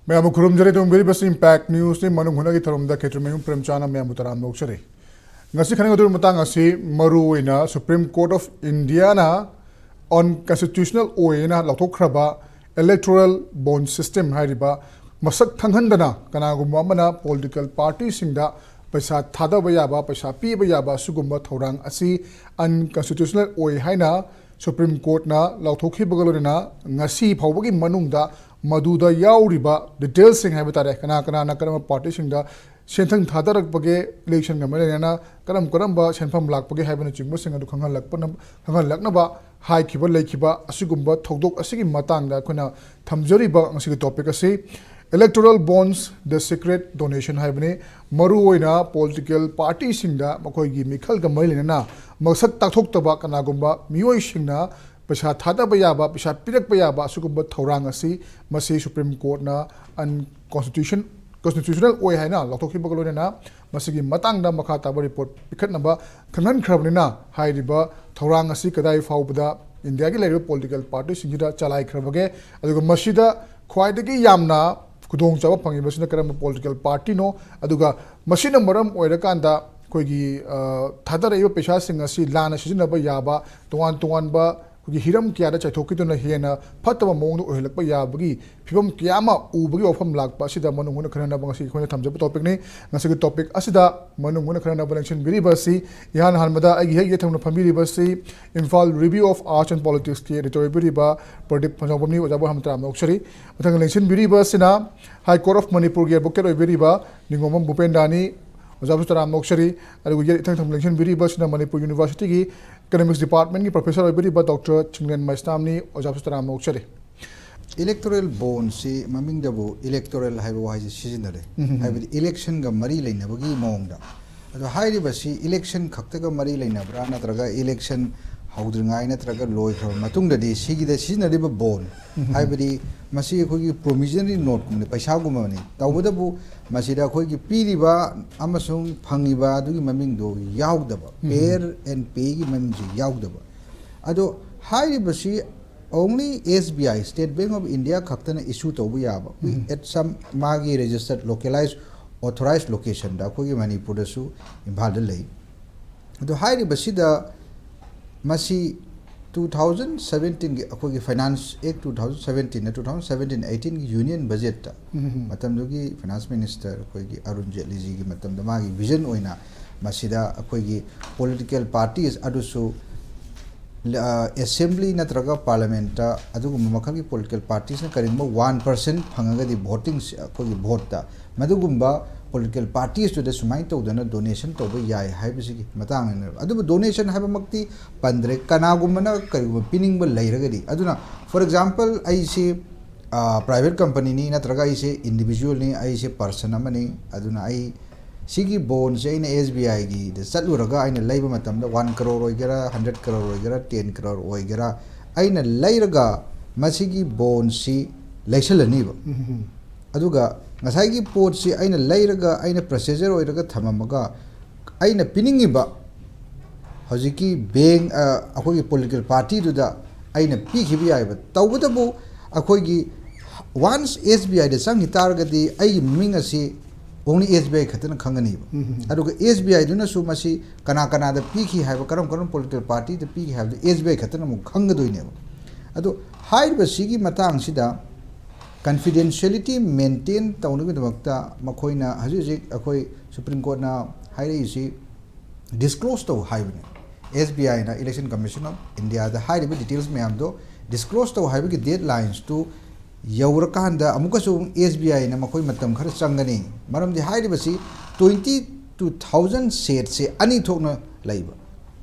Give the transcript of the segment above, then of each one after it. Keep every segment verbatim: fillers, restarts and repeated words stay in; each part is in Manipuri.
ꯃꯌꯥꯝꯕꯨ ꯈꯨꯔꯨꯝꯖꯔꯤ꯫ ꯇꯨꯝꯕꯤꯔꯤꯕꯁꯤ Impact Newsꯅꯤ꯫ ꯃꯅꯨꯡ ꯍꯨꯠꯅꯒꯤ ꯊꯧꯔꯝꯗ ꯈꯦꯇ꯭ꯔꯤꯃꯌꯨꯝ ꯄ꯭ꯔꯦꯝꯆꯥꯟꯅ ꯃꯌꯥꯝꯕꯨ ꯇꯔꯥꯝꯅ ꯑꯣꯛꯆꯔꯤ꯫ ꯉꯁꯤ ꯈꯟꯅꯒꯗꯧꯔꯤꯕ ꯃꯇꯥꯡ ꯑꯁꯤ ꯃꯔꯨ ꯑꯣꯏꯅ Supreme Court of Indiaꯅ unconstitutional ꯑꯣꯏꯅ ꯂꯥꯎꯊꯣꯛꯈ꯭ꯔꯕ electoral bond system ꯍꯥꯏꯔꯤꯕ ꯃꯁꯛ ꯈꯪꯍꯟꯗꯅ ꯀꯅꯥꯒꯨꯝꯕ ꯑꯃꯅ political partyꯁꯤꯡꯗ ꯄꯩꯁꯥ ꯊꯥꯗꯕ ꯌꯥꯕ, ꯄꯩꯁꯥ ꯄꯤꯕ ꯌꯥꯕ ꯑꯁꯤꯒꯨꯝꯕ ꯊꯧꯔꯥꯡ ꯑꯁꯤ unconstitutional ꯑꯣꯏ ꯍꯥꯏꯅ Supreme Courtꯅ ꯂꯥꯎꯊꯣꯛꯈꯤꯕꯒ ꯂꯣꯏꯅꯅ ꯉꯁꯤ ꯐꯥꯎꯕꯒꯤ ꯃꯅꯨꯡꯗ ꯃꯗꯨꯗ ꯌꯥꯎꯔꯤꯕ detailꯁꯤꯡ ꯍꯥꯏꯕ ꯇꯥꯔꯦ, ꯀꯅꯥ ꯀꯅꯥꯅ ꯀꯔꯝꯕ partyꯁꯤꯡꯗ ꯁꯦꯟꯊꯪ ꯊꯥꯗꯔꯛꯄꯒꯦ, electionꯒ ꯃꯔꯤ ꯂꯩꯅꯅ ꯀꯔꯝ ꯀꯔꯝꯕ ꯁꯦꯟꯐꯝ ꯂꯥꯛꯄꯒꯦ ꯍꯥꯏꯕꯅꯆꯤꯡꯕꯁꯤꯡ ꯑꯗꯨ ꯈꯪꯍꯜꯂꯛꯄꯅ-, ꯈꯪꯍꯜꯂꯛꯅꯕ ꯍꯥꯏꯈꯤꯕ ꯂꯩꯈꯤꯕ ꯑꯁꯤꯒꯨꯝꯕ ꯊꯧꯗꯣꯛ ꯑꯁꯤꯒꯤ ꯃꯇꯥꯡꯗ ꯑꯩꯈꯣꯏꯅ ꯊꯝꯖꯔꯤꯕ ꯉꯁꯤꯒꯤ topic ꯑꯁꯤ electoral bonds, the secret donation ꯍꯥꯏꯕꯅꯤ꯫ ꯃꯔꯨꯑꯣꯏꯅ political partyꯁꯤꯡꯗ ꯃꯈꯣꯏꯒꯤ ꯃꯤꯈꯜꯒ ꯃꯔꯤ ꯂꯩꯅꯅ ꯃꯁꯛ ꯇꯥꯛꯊꯣꯛꯇꯕ ꯀꯅꯥꯒꯨꯝꯕ ꯃꯤꯑꯣꯏꯁꯤꯡꯅ ꯄꯩꯁꯥ ꯊꯥꯗꯕ ꯌꯥꯕ, ꯄꯩꯁꯥ ꯄꯤꯔꯛꯄ ꯌꯥꯕ ꯑꯁꯤꯒꯨꯝꯕ ꯊꯧꯔꯥꯡ ꯑꯁꯤ ꯃꯁꯤ Supreme Courtꯅ unconstitution-, constitutional ꯑꯣꯏ ꯍꯥꯏꯅ ꯂꯥꯎꯊꯣꯛꯈꯤꯕꯒ ꯂꯣꯏꯅꯅ ꯃꯁꯤꯒꯤ ꯃꯇꯥꯡꯗ ꯃꯈꯥ ꯇꯥꯕ report ꯄꯤꯈꯠꯅꯕ ꯈꯪꯍꯟꯈ꯭ꯔꯕꯅꯤꯅ ꯍꯥꯏꯔꯤꯕ ꯊꯧꯔꯥꯡ ꯑꯁꯤ ꯀꯗꯥꯏ ꯐꯥꯎꯕꯗ ꯏꯟꯗꯤꯌꯥꯒꯤ ꯂꯩꯔꯤꯕ political partyꯁꯤꯡꯁꯤꯗ ꯆꯂꯥꯏꯈ꯭ꯔꯕꯒꯦ, ꯑꯗꯨꯒ ꯃꯁꯤꯗ ꯈ꯭ꯋꯥꯏꯗꯒꯤ ꯌꯥꯝꯅ ꯈꯨꯗꯣꯡꯆꯥꯕ ꯐꯪꯉꯤꯕꯁꯤꯅ ꯀꯔꯝꯕ political partyꯅꯣ, ꯑꯗꯨꯒ ꯃꯁꯤꯅ ꯃꯔꯝ ꯑꯣꯏꯔꯀꯥꯟꯗ ꯑꯩꯈꯣꯏꯒꯤ, ꯑ, ꯊꯥꯗꯔꯛꯏꯕ ꯄꯩꯁꯥꯁꯤꯡ ꯑꯁꯤ ꯂꯥꯟꯅ ꯁꯤꯖꯤꯟꯅꯕ ꯌꯥꯕ, ꯇꯣꯉꯥꯟ ꯇꯣꯉꯥꯟꯕ ꯑꯩꯈꯣꯏꯒꯤ ꯍꯤꯔꯝ ꯀꯌꯥꯗ ꯆꯥꯏꯊꯣꯛꯈꯤꯗꯨꯅ ꯍꯦꯟꯅ ꯐꯠꯇꯕ ꯃꯑꯣꯡꯗ ꯑꯣꯏꯍꯜꯂꯛꯄ ꯌꯥꯕꯒꯤ ꯐꯤꯕꯝ ꯀꯌꯥ ꯑꯃ ꯎꯕꯒꯤ ꯋꯥꯐꯝ ꯂꯥꯛꯄ ꯑꯁꯤꯗ ꯃꯅꯨꯡ ꯍꯨꯠꯅ ꯈꯟꯅꯅꯕ ꯉꯁꯤ ꯑꯩꯈꯣꯏꯅ ꯊꯝꯖꯕ topicꯅꯤ꯫ ꯉꯁꯤꯒꯤ topic ꯑꯁꯤꯗ ꯃꯅꯨꯡ ꯍꯨꯠꯅ ꯈꯟꯅꯅꯕ ꯂꯦꯡꯁꯤꯟꯕꯤꯔꯤꯕ ꯑꯁꯤ ꯏꯍꯥꯟ ꯍꯥꯟꯕꯗ ꯑꯩꯒꯤ ꯍꯦꯛ ꯌꯦꯠꯊꯪꯅ ꯐꯝꯕꯤꯔꯤꯕ ꯑꯁꯤ Imphal Review of Arts and Politicsꯀꯤ editor ꯑꯣꯏꯕꯤꯔꯤꯕ Pradeep ꯐꯝꯖꯥꯎꯕꯝꯅꯤ꯫ ꯑꯣꯖꯥꯕꯨ ꯍꯥꯟꯅ ꯇꯔꯥꯝꯅ ꯑꯣꯛꯆꯔꯤ꯫ ꯃꯊꯪ ꯂꯦꯡꯁꯤꯟꯕꯤꯔꯤꯕ ꯑꯁꯤꯅ High Court of Manipurꯒꯤ advocate ꯑꯣꯏꯕꯤꯔꯤꯕ ꯅꯤꯉꯣꯝꯕꯝ ꯚꯨꯄꯦꯟꯗꯥꯅꯤ꯫ ꯑꯣꯖꯥꯕꯨꯁꯨ ꯇꯔꯥꯝꯅ ꯑꯣꯛꯆꯔꯤ꯫ ꯑꯗꯨꯒ ꯌꯦꯠ ꯏꯊꯪ ꯊꯪꯕ ꯂꯦꯡꯁꯤꯟꯕꯤꯔꯤꯕꯁꯤꯅ Manipur Universityꯒꯤ economics departmentꯀꯤ professor ꯑꯣꯏꯕꯤꯔꯤꯕ Doctor Chinglen ꯃꯩꯁꯅꯥꯝꯅꯤ꯫ ꯑꯣꯖꯥꯕꯨꯁꯨ ꯇꯔꯥꯝꯅ ꯑꯣꯛꯆꯔꯤ꯫ Electoral bondꯁꯤ ꯃꯃꯤꯡꯗꯕꯨ electoral ꯍꯥꯏꯕ ꯋꯥꯍꯩꯁꯤ ꯁꯤꯖꯤꯟꯅꯔꯦ꯫ ꯍꯥꯏꯕꯗꯤ electionꯒ ꯃꯔꯤ ꯂꯩꯅꯕꯒꯤ ꯃꯑꯣꯡꯗ꯫ ꯑꯗꯣ ꯍꯥꯏꯔꯤꯕꯁꯤ election ꯈꯛꯇꯒ ꯃꯔꯤ ꯂꯩꯅꯕ꯭ꯔꯥ, ꯅꯠꯇ꯭ꯔꯒ election ꯍꯧꯗ꯭ꯔꯤꯉꯥꯏ ꯅꯠꯇ꯭ꯔꯒ ꯂꯣꯏꯈ꯭ꯔꯕ ꯃꯇꯨꯡꯗꯗꯤ ꯁꯤꯒꯤꯗ ꯁꯤꯖꯤꯟꯅꯔꯤꯕ bond ꯍꯥꯏꯕꯗꯤ ꯃꯁꯤ ꯑꯩꯈꯣꯏꯒꯤ promissory noteꯀꯨꯝꯕꯅꯤ, ꯄꯩꯁꯥꯒꯨꯝꯕꯅꯤ꯫ ꯇꯧꯕꯇꯕꯨ ꯃꯁꯤꯗ ꯑꯩꯈꯣꯏꯒꯤ ꯄꯤꯔꯤꯕ ꯑꯃꯁꯨꯡ ꯐꯪꯉꯤꯕ ꯑꯗꯨꯒꯤ ꯃꯃꯤꯡꯗꯣ ꯌꯥꯎꯗꯕ, payer and payꯒꯤ ꯃꯃꯤꯡꯁꯦ ꯌꯥꯎꯗꯕ꯫ ꯑꯗꯣ ꯍꯥꯏꯔꯤꯕꯁꯤ only S B I, State Bank of India ꯈꯛꯇꯅ issue ꯇꯧꯕ ꯌꯥꯕ, at some ꯃꯥꯒꯤ registered localized authorized locationꯗ ꯑꯩꯈꯣꯏꯒꯤ ꯃꯅꯤꯄꯨꯔꯗꯁꯨ ꯏꯝꯐꯥꯜꯗ ꯂꯩ꯫ ꯑꯗꯣ ꯍꯥꯏꯔꯤꯕꯁꯤꯗ ꯃꯁꯤ two thousand seventeenꯒꯤ ꯑꯩꯈꯣꯏꯒꯤ Finance Act two thousand seventeenꯅ two thousand seventeen eighteenꯒꯤ union budgetꯇ ꯃꯇꯝꯗꯨꯒꯤ finance minister ꯑꯩꯈꯣꯏꯒꯤ ꯑꯔꯨꯟ ꯖꯦꯠꯂꯤꯖꯤꯒꯤ ꯃꯇꯝꯗ ꯃꯥꯒꯤ vision ꯑꯣꯏꯅ ꯃꯁꯤꯗ ꯑꯩꯈꯣꯏꯒꯤ political parties ꯑꯗꯨꯁꯨ ꯑ, assembly ꯅꯠꯇ꯭ꯔꯒ parliamentꯇ ꯑꯗꯨꯒꯨꯝꯕ ꯃꯈꯜꯒꯤ political partiesꯅ ꯀꯔꯤꯒꯨꯝꯕ one percent ꯐꯪꯉꯒꯗꯤ voting ꯑꯩꯈꯣꯏꯒꯤ voteꯇ ꯃꯗꯨꯒꯨꯝꯕ political partiesꯇꯨꯗ ꯁꯨꯃꯥꯏꯅ ꯇꯧꯗꯅ donation ꯇꯧꯕ ꯌꯥꯏ ꯍꯥꯏꯕꯁꯤꯒꯤ ꯃꯇꯥꯡꯅꯦꯕ꯫ ꯑꯗꯨꯕꯨ donation ꯍꯥꯏꯕꯃꯛꯇꯤ ꯄꯟꯗ꯭ꯔꯦ, ꯀꯅꯥꯒꯨꯝꯕꯅ ꯀꯔꯤꯒꯨꯝꯕ ꯄꯤꯅꯤꯡꯕ ꯂꯩꯔꯒꯗꯤ꯫ ꯑꯗꯨꯅ for example ꯑꯩꯁꯤ private companyꯅꯤ ꯅꯠꯇ꯭ꯔꯒ ꯑꯩꯁꯦ individualꯅꯤ, ꯑꯩꯁꯦ person ꯑꯃꯅꯤ, ꯑꯗꯨꯅ ꯑꯩ ꯁꯤꯒꯤ bondꯁꯦ ꯑꯩꯅ S B Iꯒꯤꯗ ꯆꯠꯂꯨꯔꯒ ꯑꯩꯅ ꯂꯩꯕ ꯃꯇꯝꯗ one crore ꯑꯣꯏꯒꯦꯔꯥ, hundred crore ꯑꯣꯏꯒꯦꯔꯥ, ten crore ꯑꯣꯏꯒꯦꯔꯥ, ꯑꯩꯅ ꯂꯩꯔꯒ ꯃꯁꯤꯒꯤ bondꯁꯤ ꯂꯩꯁꯜꯂꯅꯤꯕ꯫ ꯑꯗꯨꯒ ꯉꯁꯥꯏꯒꯤ ꯄꯣꯠꯁꯤ ꯑꯩꯅ ꯂꯩꯔꯒ ꯑꯩꯅ purchaser ꯑꯣꯏꯔꯒ ꯊꯝꯃꯝꯃꯒ ꯑꯩꯅ ꯄꯤꯅꯤꯡꯉꯤꯕ ꯍꯧꯖꯤꯛꯀꯤ bank ꯑ, ꯑꯩꯈꯣꯏꯒꯤ political partyꯗꯨꯗ ꯑꯩꯅ ꯄꯤꯈꯤꯕ ꯌꯥꯏꯕ꯫ ꯇꯧꯕꯇꯕꯨ ꯑꯩꯈꯣꯏꯒꯤ once S B Iꯗ ꯆꯪꯈꯤ ꯇꯥꯔꯒꯗꯤ ꯑꯩꯒꯤ ꯃꯃꯤꯡ ꯑꯁꯤ only S B I ꯈꯛꯇꯅ ꯈꯪꯒꯅꯤꯕ꯫ ꯑꯗꯨꯒ S B Iꯗꯨꯅꯁꯨ ꯃꯁꯤ ꯀꯅꯥ ꯀꯅꯥꯗ ꯄꯤꯈꯤ ꯍꯥꯏꯕ, ꯀꯔꯝ ꯀꯔꯝꯕ political partyꯗ ꯄꯤꯈꯤ ꯍꯥꯏꯕꯗꯨ S B I ꯈꯛꯇꯅ ꯑꯃꯨꯛ ꯈꯪꯒꯗꯣꯏꯅꯦꯕ꯫ ꯑꯗꯣ ꯍꯥꯏꯔꯤꯕꯁꯤꯒꯤ ꯃꯇꯥꯡꯁꯤꯗ confidentiality maintain ꯇꯧꯅꯕꯒꯤꯗꯃꯛꯇ ꯃꯈꯣꯏꯅ ꯍꯧꯖꯤꯛ ꯍꯧꯖꯤꯛ ꯑꯩꯈꯣꯏ Supreme Courtꯅ ꯍꯥꯏꯔꯛꯏꯁꯤ disclose ꯇꯧ ꯍꯥꯏꯕꯅꯤ꯫ S B Iꯅ, Election Commission of Indiaꯗ ꯍꯥꯏꯔꯤꯕ details ꯃꯌꯥꯝꯗꯣ disclose ꯇꯧ ꯍꯥꯏꯕꯒꯤ deadlinesꯇꯨ ꯌꯧꯔꯀꯥꯟꯗ ꯑꯃꯨꯛꯀꯁꯨ S B Iꯅ ꯃꯈꯣꯏ ꯃꯇꯝ ꯈꯔ ꯆꯪꯒꯅꯤ꯫ ꯃꯔꯝꯗꯤ ꯍꯥꯏꯔꯤꯕꯁꯤ twenty two thousand setsꯁꯦ ꯑꯅꯤ ꯊꯣꯛꯅ ꯂꯩꯕ,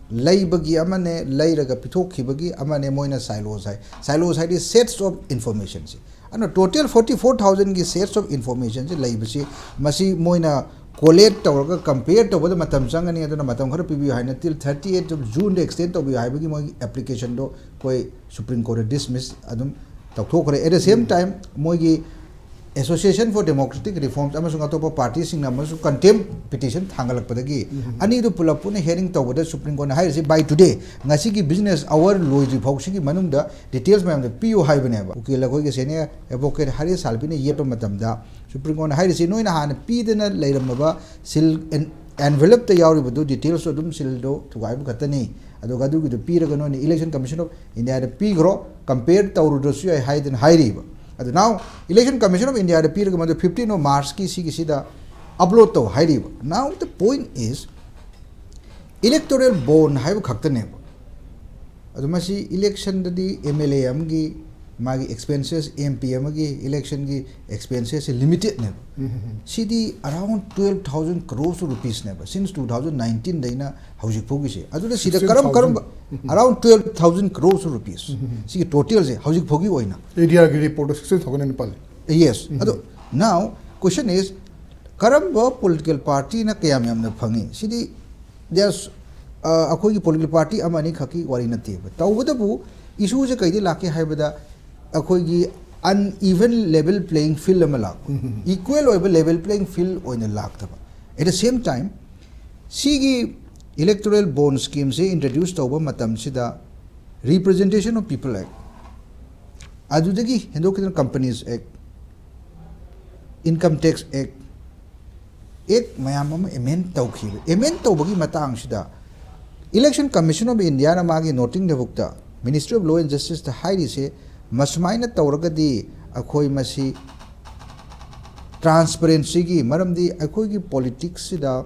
ꯂꯩꯕꯒꯤ ꯑꯃꯅꯦ, ꯂꯩꯔꯒ ꯄꯤꯊꯣꯛꯈꯤꯕꯒꯤ ꯑꯃꯅꯦ꯫ ꯃꯣꯏꯅ silos ꯍꯥꯏ, silos ꯍꯥꯏꯗꯤ sets of informationꯁꯦ꯫ ꯑꯗꯨꯅ total forty four thousandꯒꯤ sets of informationꯁꯦ ꯂꯩꯕꯁꯤ, ꯃꯁꯤ ꯃꯣꯏꯅ collate ꯇꯧꯔꯒ compare ꯇꯧꯕꯗ ꯃꯇꯝ ꯆꯪꯒꯅꯤ꯫ ꯑꯗꯨꯅ ꯃꯇꯝ ꯈꯔ ꯄꯤꯕꯤꯌꯨ ꯍꯥꯏꯅ till thirty eight of Juneꯗ extend ꯇꯧꯕꯤꯌꯨ ꯍꯥꯏꯕꯒꯤ ꯃꯣꯏꯒꯤ applicationꯗꯣ ꯑꯩꯈꯣꯏ Supreme Courtꯅ dismiss ꯑꯗꯨꯝ ꯇꯧꯊꯣꯛꯈ꯭ꯔꯦ꯫ At the same time ꯃꯣꯏꯒꯤ Association for Democratic Reforms ꯑꯃꯁꯨꯡ ꯑꯇꯣꯞꯄ ꯄꯥꯔꯇꯤꯁꯤꯡꯅ ꯑꯃꯁꯨ contempt petition ꯊꯥꯡꯒꯠꯂꯛꯄꯗꯒꯤ ꯑꯅꯤꯗꯨ ꯄꯨꯂꯞ ꯄꯨꯟꯅ hearing ꯇꯧꯕꯗ Supreme Courtꯅ ꯍꯥꯏꯔꯤꯁꯤ, by today, ꯉꯁꯤꯒꯤ business hour ꯂꯣꯏꯗ꯭ꯔꯤ ꯐꯥꯎꯁꯤꯒꯤ ꯃꯅꯨꯡꯗ details ꯃꯌꯥꯝꯗꯣ ꯄꯤꯌꯨ ꯍꯥꯏꯕꯅꯦꯕ꯫ ꯎꯀꯤꯜ ꯑꯩꯈꯣꯏꯒꯤ senior advocate ꯍꯔꯤꯁ ꯁꯥꯜꯕꯤꯅ ꯌꯦꯠꯄ ꯃꯇꯝꯗ Supreme Courtꯅ ꯍꯥꯏꯔꯤꯁꯤ, ꯅꯣꯏꯅ ꯍꯥꯟꯅ ꯄꯤꯗꯅ ꯂꯩꯔꯝꯃꯕ seal envelopeꯇ ꯌꯥꯎꯔꯤꯕꯗꯨ detailsꯇꯣ ꯑꯗꯨꯝ sealꯗꯣ ꯊꯨꯒꯥꯏꯕ ꯈꯛꯇꯅꯤ꯫ ꯑꯗꯨꯒ ꯑꯗꯨꯒꯤꯗꯣ ꯄꯤꯔꯒ ꯅꯣꯏꯅ Election Commission of Indiaꯗ ꯄꯤꯈ꯭ꯔꯣ, compare ꯇꯧꯔꯨꯗ꯭ꯔꯁꯨ ꯌꯥꯏ ꯍꯥꯏꯗꯅ ꯍꯥꯏꯔꯤꯕ꯫ ꯑꯗꯨ now Election Commission of Indiaꯗ ꯄꯤꯔꯒ ꯃꯗꯨ fifteen of Marchꯀꯤ ꯁꯤꯒꯤꯁꯤꯗ upload ꯇꯧ ꯍꯥꯏꯔꯤꯕ꯫ Now the point is, electoral bond ꯍꯥꯏꯕ ꯈꯛꯇꯅꯦꯕ꯫ ꯑꯗꯨ ꯃꯁꯤ electionꯗꯗꯤ M L A ꯑꯃꯒꯤ ꯃꯥꯒꯤ expenses, M P ꯑꯃꯒꯤ electionꯒꯤ expensesꯁꯦ limitedꯅꯦꯕ꯫ ꯁꯤꯗꯤ around twelve thousand crores of rupeesꯅꯦꯕ, since two thousand nineteenꯗꯩꯅ ꯍꯧꯖꯤꯛ ꯐꯥꯎꯒꯤꯁꯦ꯫ ꯑꯗꯨꯗ ꯁꯤꯗ ꯀꯔꯝ ꯀꯔꯝꯕ, around twelve thousand crores of rupees꯫ ꯁꯤꯒꯤ totalꯁꯦ ꯍꯧꯖꯤꯛ ꯐꯥꯎꯒꯤ ꯑꯣꯏꯅ꯫ ADRꯒꯤ reportꯇ sixteen thousand ꯍꯦꯟꯅ ꯄꯜꯂꯤ꯫ Yes꯫ ꯑꯗꯣ now question is, ꯀꯔꯝꯕ political partyꯅ ꯀꯌꯥꯝ ꯌꯥꯝꯅ ꯐꯪꯉꯤ? ꯁꯤꯗꯤ just, ꯑ, ꯑꯩꯈꯣꯏꯒꯤ political party ꯑꯃ ꯑꯅꯤ ꯈꯛꯀꯤ ꯋꯥꯔꯤ ꯅꯠꯇꯦꯕ꯫ ꯇꯧꯕꯇꯕꯨ issueꯁꯦ ꯀꯩꯗꯩ ꯂꯥꯛꯀꯦ ꯍꯥꯏꯕꯗ, ꯑꯩꯈꯣꯏꯒꯤ uneven level playing field ꯑꯃ ꯂꯥꯛꯄ, equal ꯑꯣꯏꯕ level playing field ꯑꯣꯏꯅ ꯂꯥꯛꯇꯕ꯫ At the same time, ꯁꯤꯒꯤ electoral bond schemeꯁꯦ introduce ꯇꯧꯕ ꯃꯇꯝꯁꯤꯗ Representation of People Act, ꯑꯗꯨꯗꯒꯤ ꯍꯦꯟꯗꯣꯛꯈꯤꯗꯅ Companies Act, Income Tax Act, Act ꯃꯌꯥꯝ ꯑꯃ amend ꯇꯧꯈꯤꯕ꯫ Amend ꯇꯧꯕꯒꯤ ꯃꯇꯥꯡꯁꯤꯗ Election Commission of Indiaꯅ ꯃꯥꯒꯤ notingꯗꯕꯨꯛꯇ Ministry of Law and Justiceꯇ ꯍꯥꯏꯔꯤꯁꯦ, ꯃꯁꯨꯃꯥꯏꯅ ꯇꯧꯔꯒꯗꯤ ꯑꯩꯈꯣꯏ ꯃꯁꯤ transparencyꯒꯤ, ꯃꯔꯝꯗꯤ ꯑꯩꯈꯣꯏꯒꯤ politicsꯁꯤꯗ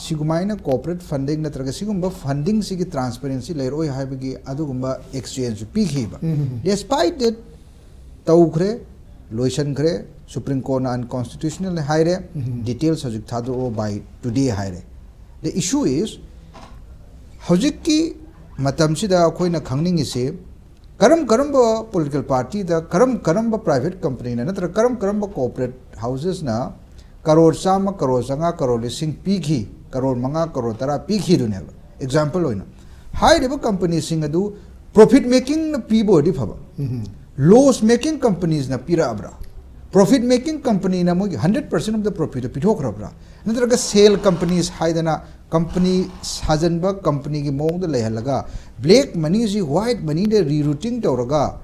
ꯁꯤꯒꯨꯃꯥꯏꯅ corporate funding ꯅꯠꯇ꯭ꯔꯒ ꯁꯤꯒꯨꯝꯕ fundingꯁꯤꯒꯤ transparency ꯂꯩꯔꯣꯏ ꯍꯥꯏꯕꯒꯤ ꯑꯗꯨꯒꯨꯝꯕ exchange ꯄꯤꯈꯤꯕ꯫ Despite that, ꯇꯧꯈ꯭ꯔꯦ, ꯂꯣꯏꯁꯟꯈ꯭ꯔꯦ, Supreme Courtꯅ unconstitutional ꯍꯥꯏꯔꯦ, details ꯍꯧꯖꯤꯛ ꯊꯥꯗꯣꯛꯑꯣ by today ꯍꯥꯏꯔꯦ꯫ The issue is, ꯍꯧꯖꯤꯛꯀꯤ ꯃꯇꯝꯁꯤꯗ ꯑꯩꯈꯣꯏꯅ ꯈꯪꯅꯤꯡꯉꯤꯁꯦ, ꯀꯔꯝ ꯀꯔꯝꯕ political partyꯗ ꯀꯔꯝ ꯀꯔꯝꯕ private companyꯅ ꯅꯠꯇ꯭ꯔꯒ ꯀꯔꯝ ꯀꯔꯝꯕ corporate housesꯅ ꯀꯔꯣꯔ ꯆꯥꯝꯃ, ꯀꯔꯣꯔ ꯆꯥꯝꯃꯉꯥ, ꯀꯔꯣꯔ ꯂꯤꯁꯤꯡ ꯄꯤꯈꯤ, ꯀꯔꯣꯔ ꯃꯉꯥ, ꯀꯔꯣꯔ ꯇꯔꯥ ꯄꯤꯈꯤꯗꯨꯅꯦꯕ꯫ Example ꯑꯣꯏꯅ, ꯍꯥꯏꯔꯤꯕ companyꯁꯤꯡ ꯑꯗꯨ profit makingꯅ ꯄꯤꯕ ꯑꯣꯏꯔꯗꯤ ꯐꯕ, loss making companiesꯅ ꯄꯤꯔꯛꯑꯕ꯭ꯔꯥ? profit making company ꯅ ꯃꯣꯏꯒꯤ hundred percent of the profit ꯇꯣ ꯄꯤꯊꯣꯛꯈ꯭ꯔꯕ꯭ꯔꯥ? ꯅꯠꯇ꯭ꯔꯒ shell companies ꯍꯥꯏꯗꯅ company ꯁꯥꯖꯟꯕ, company ꯒꯤ ꯃꯑꯣꯡꯗ ꯂꯩꯍꯜꯂꯒ black money ꯁꯤ white money ꯗ rerouting ꯇꯧꯔꯒ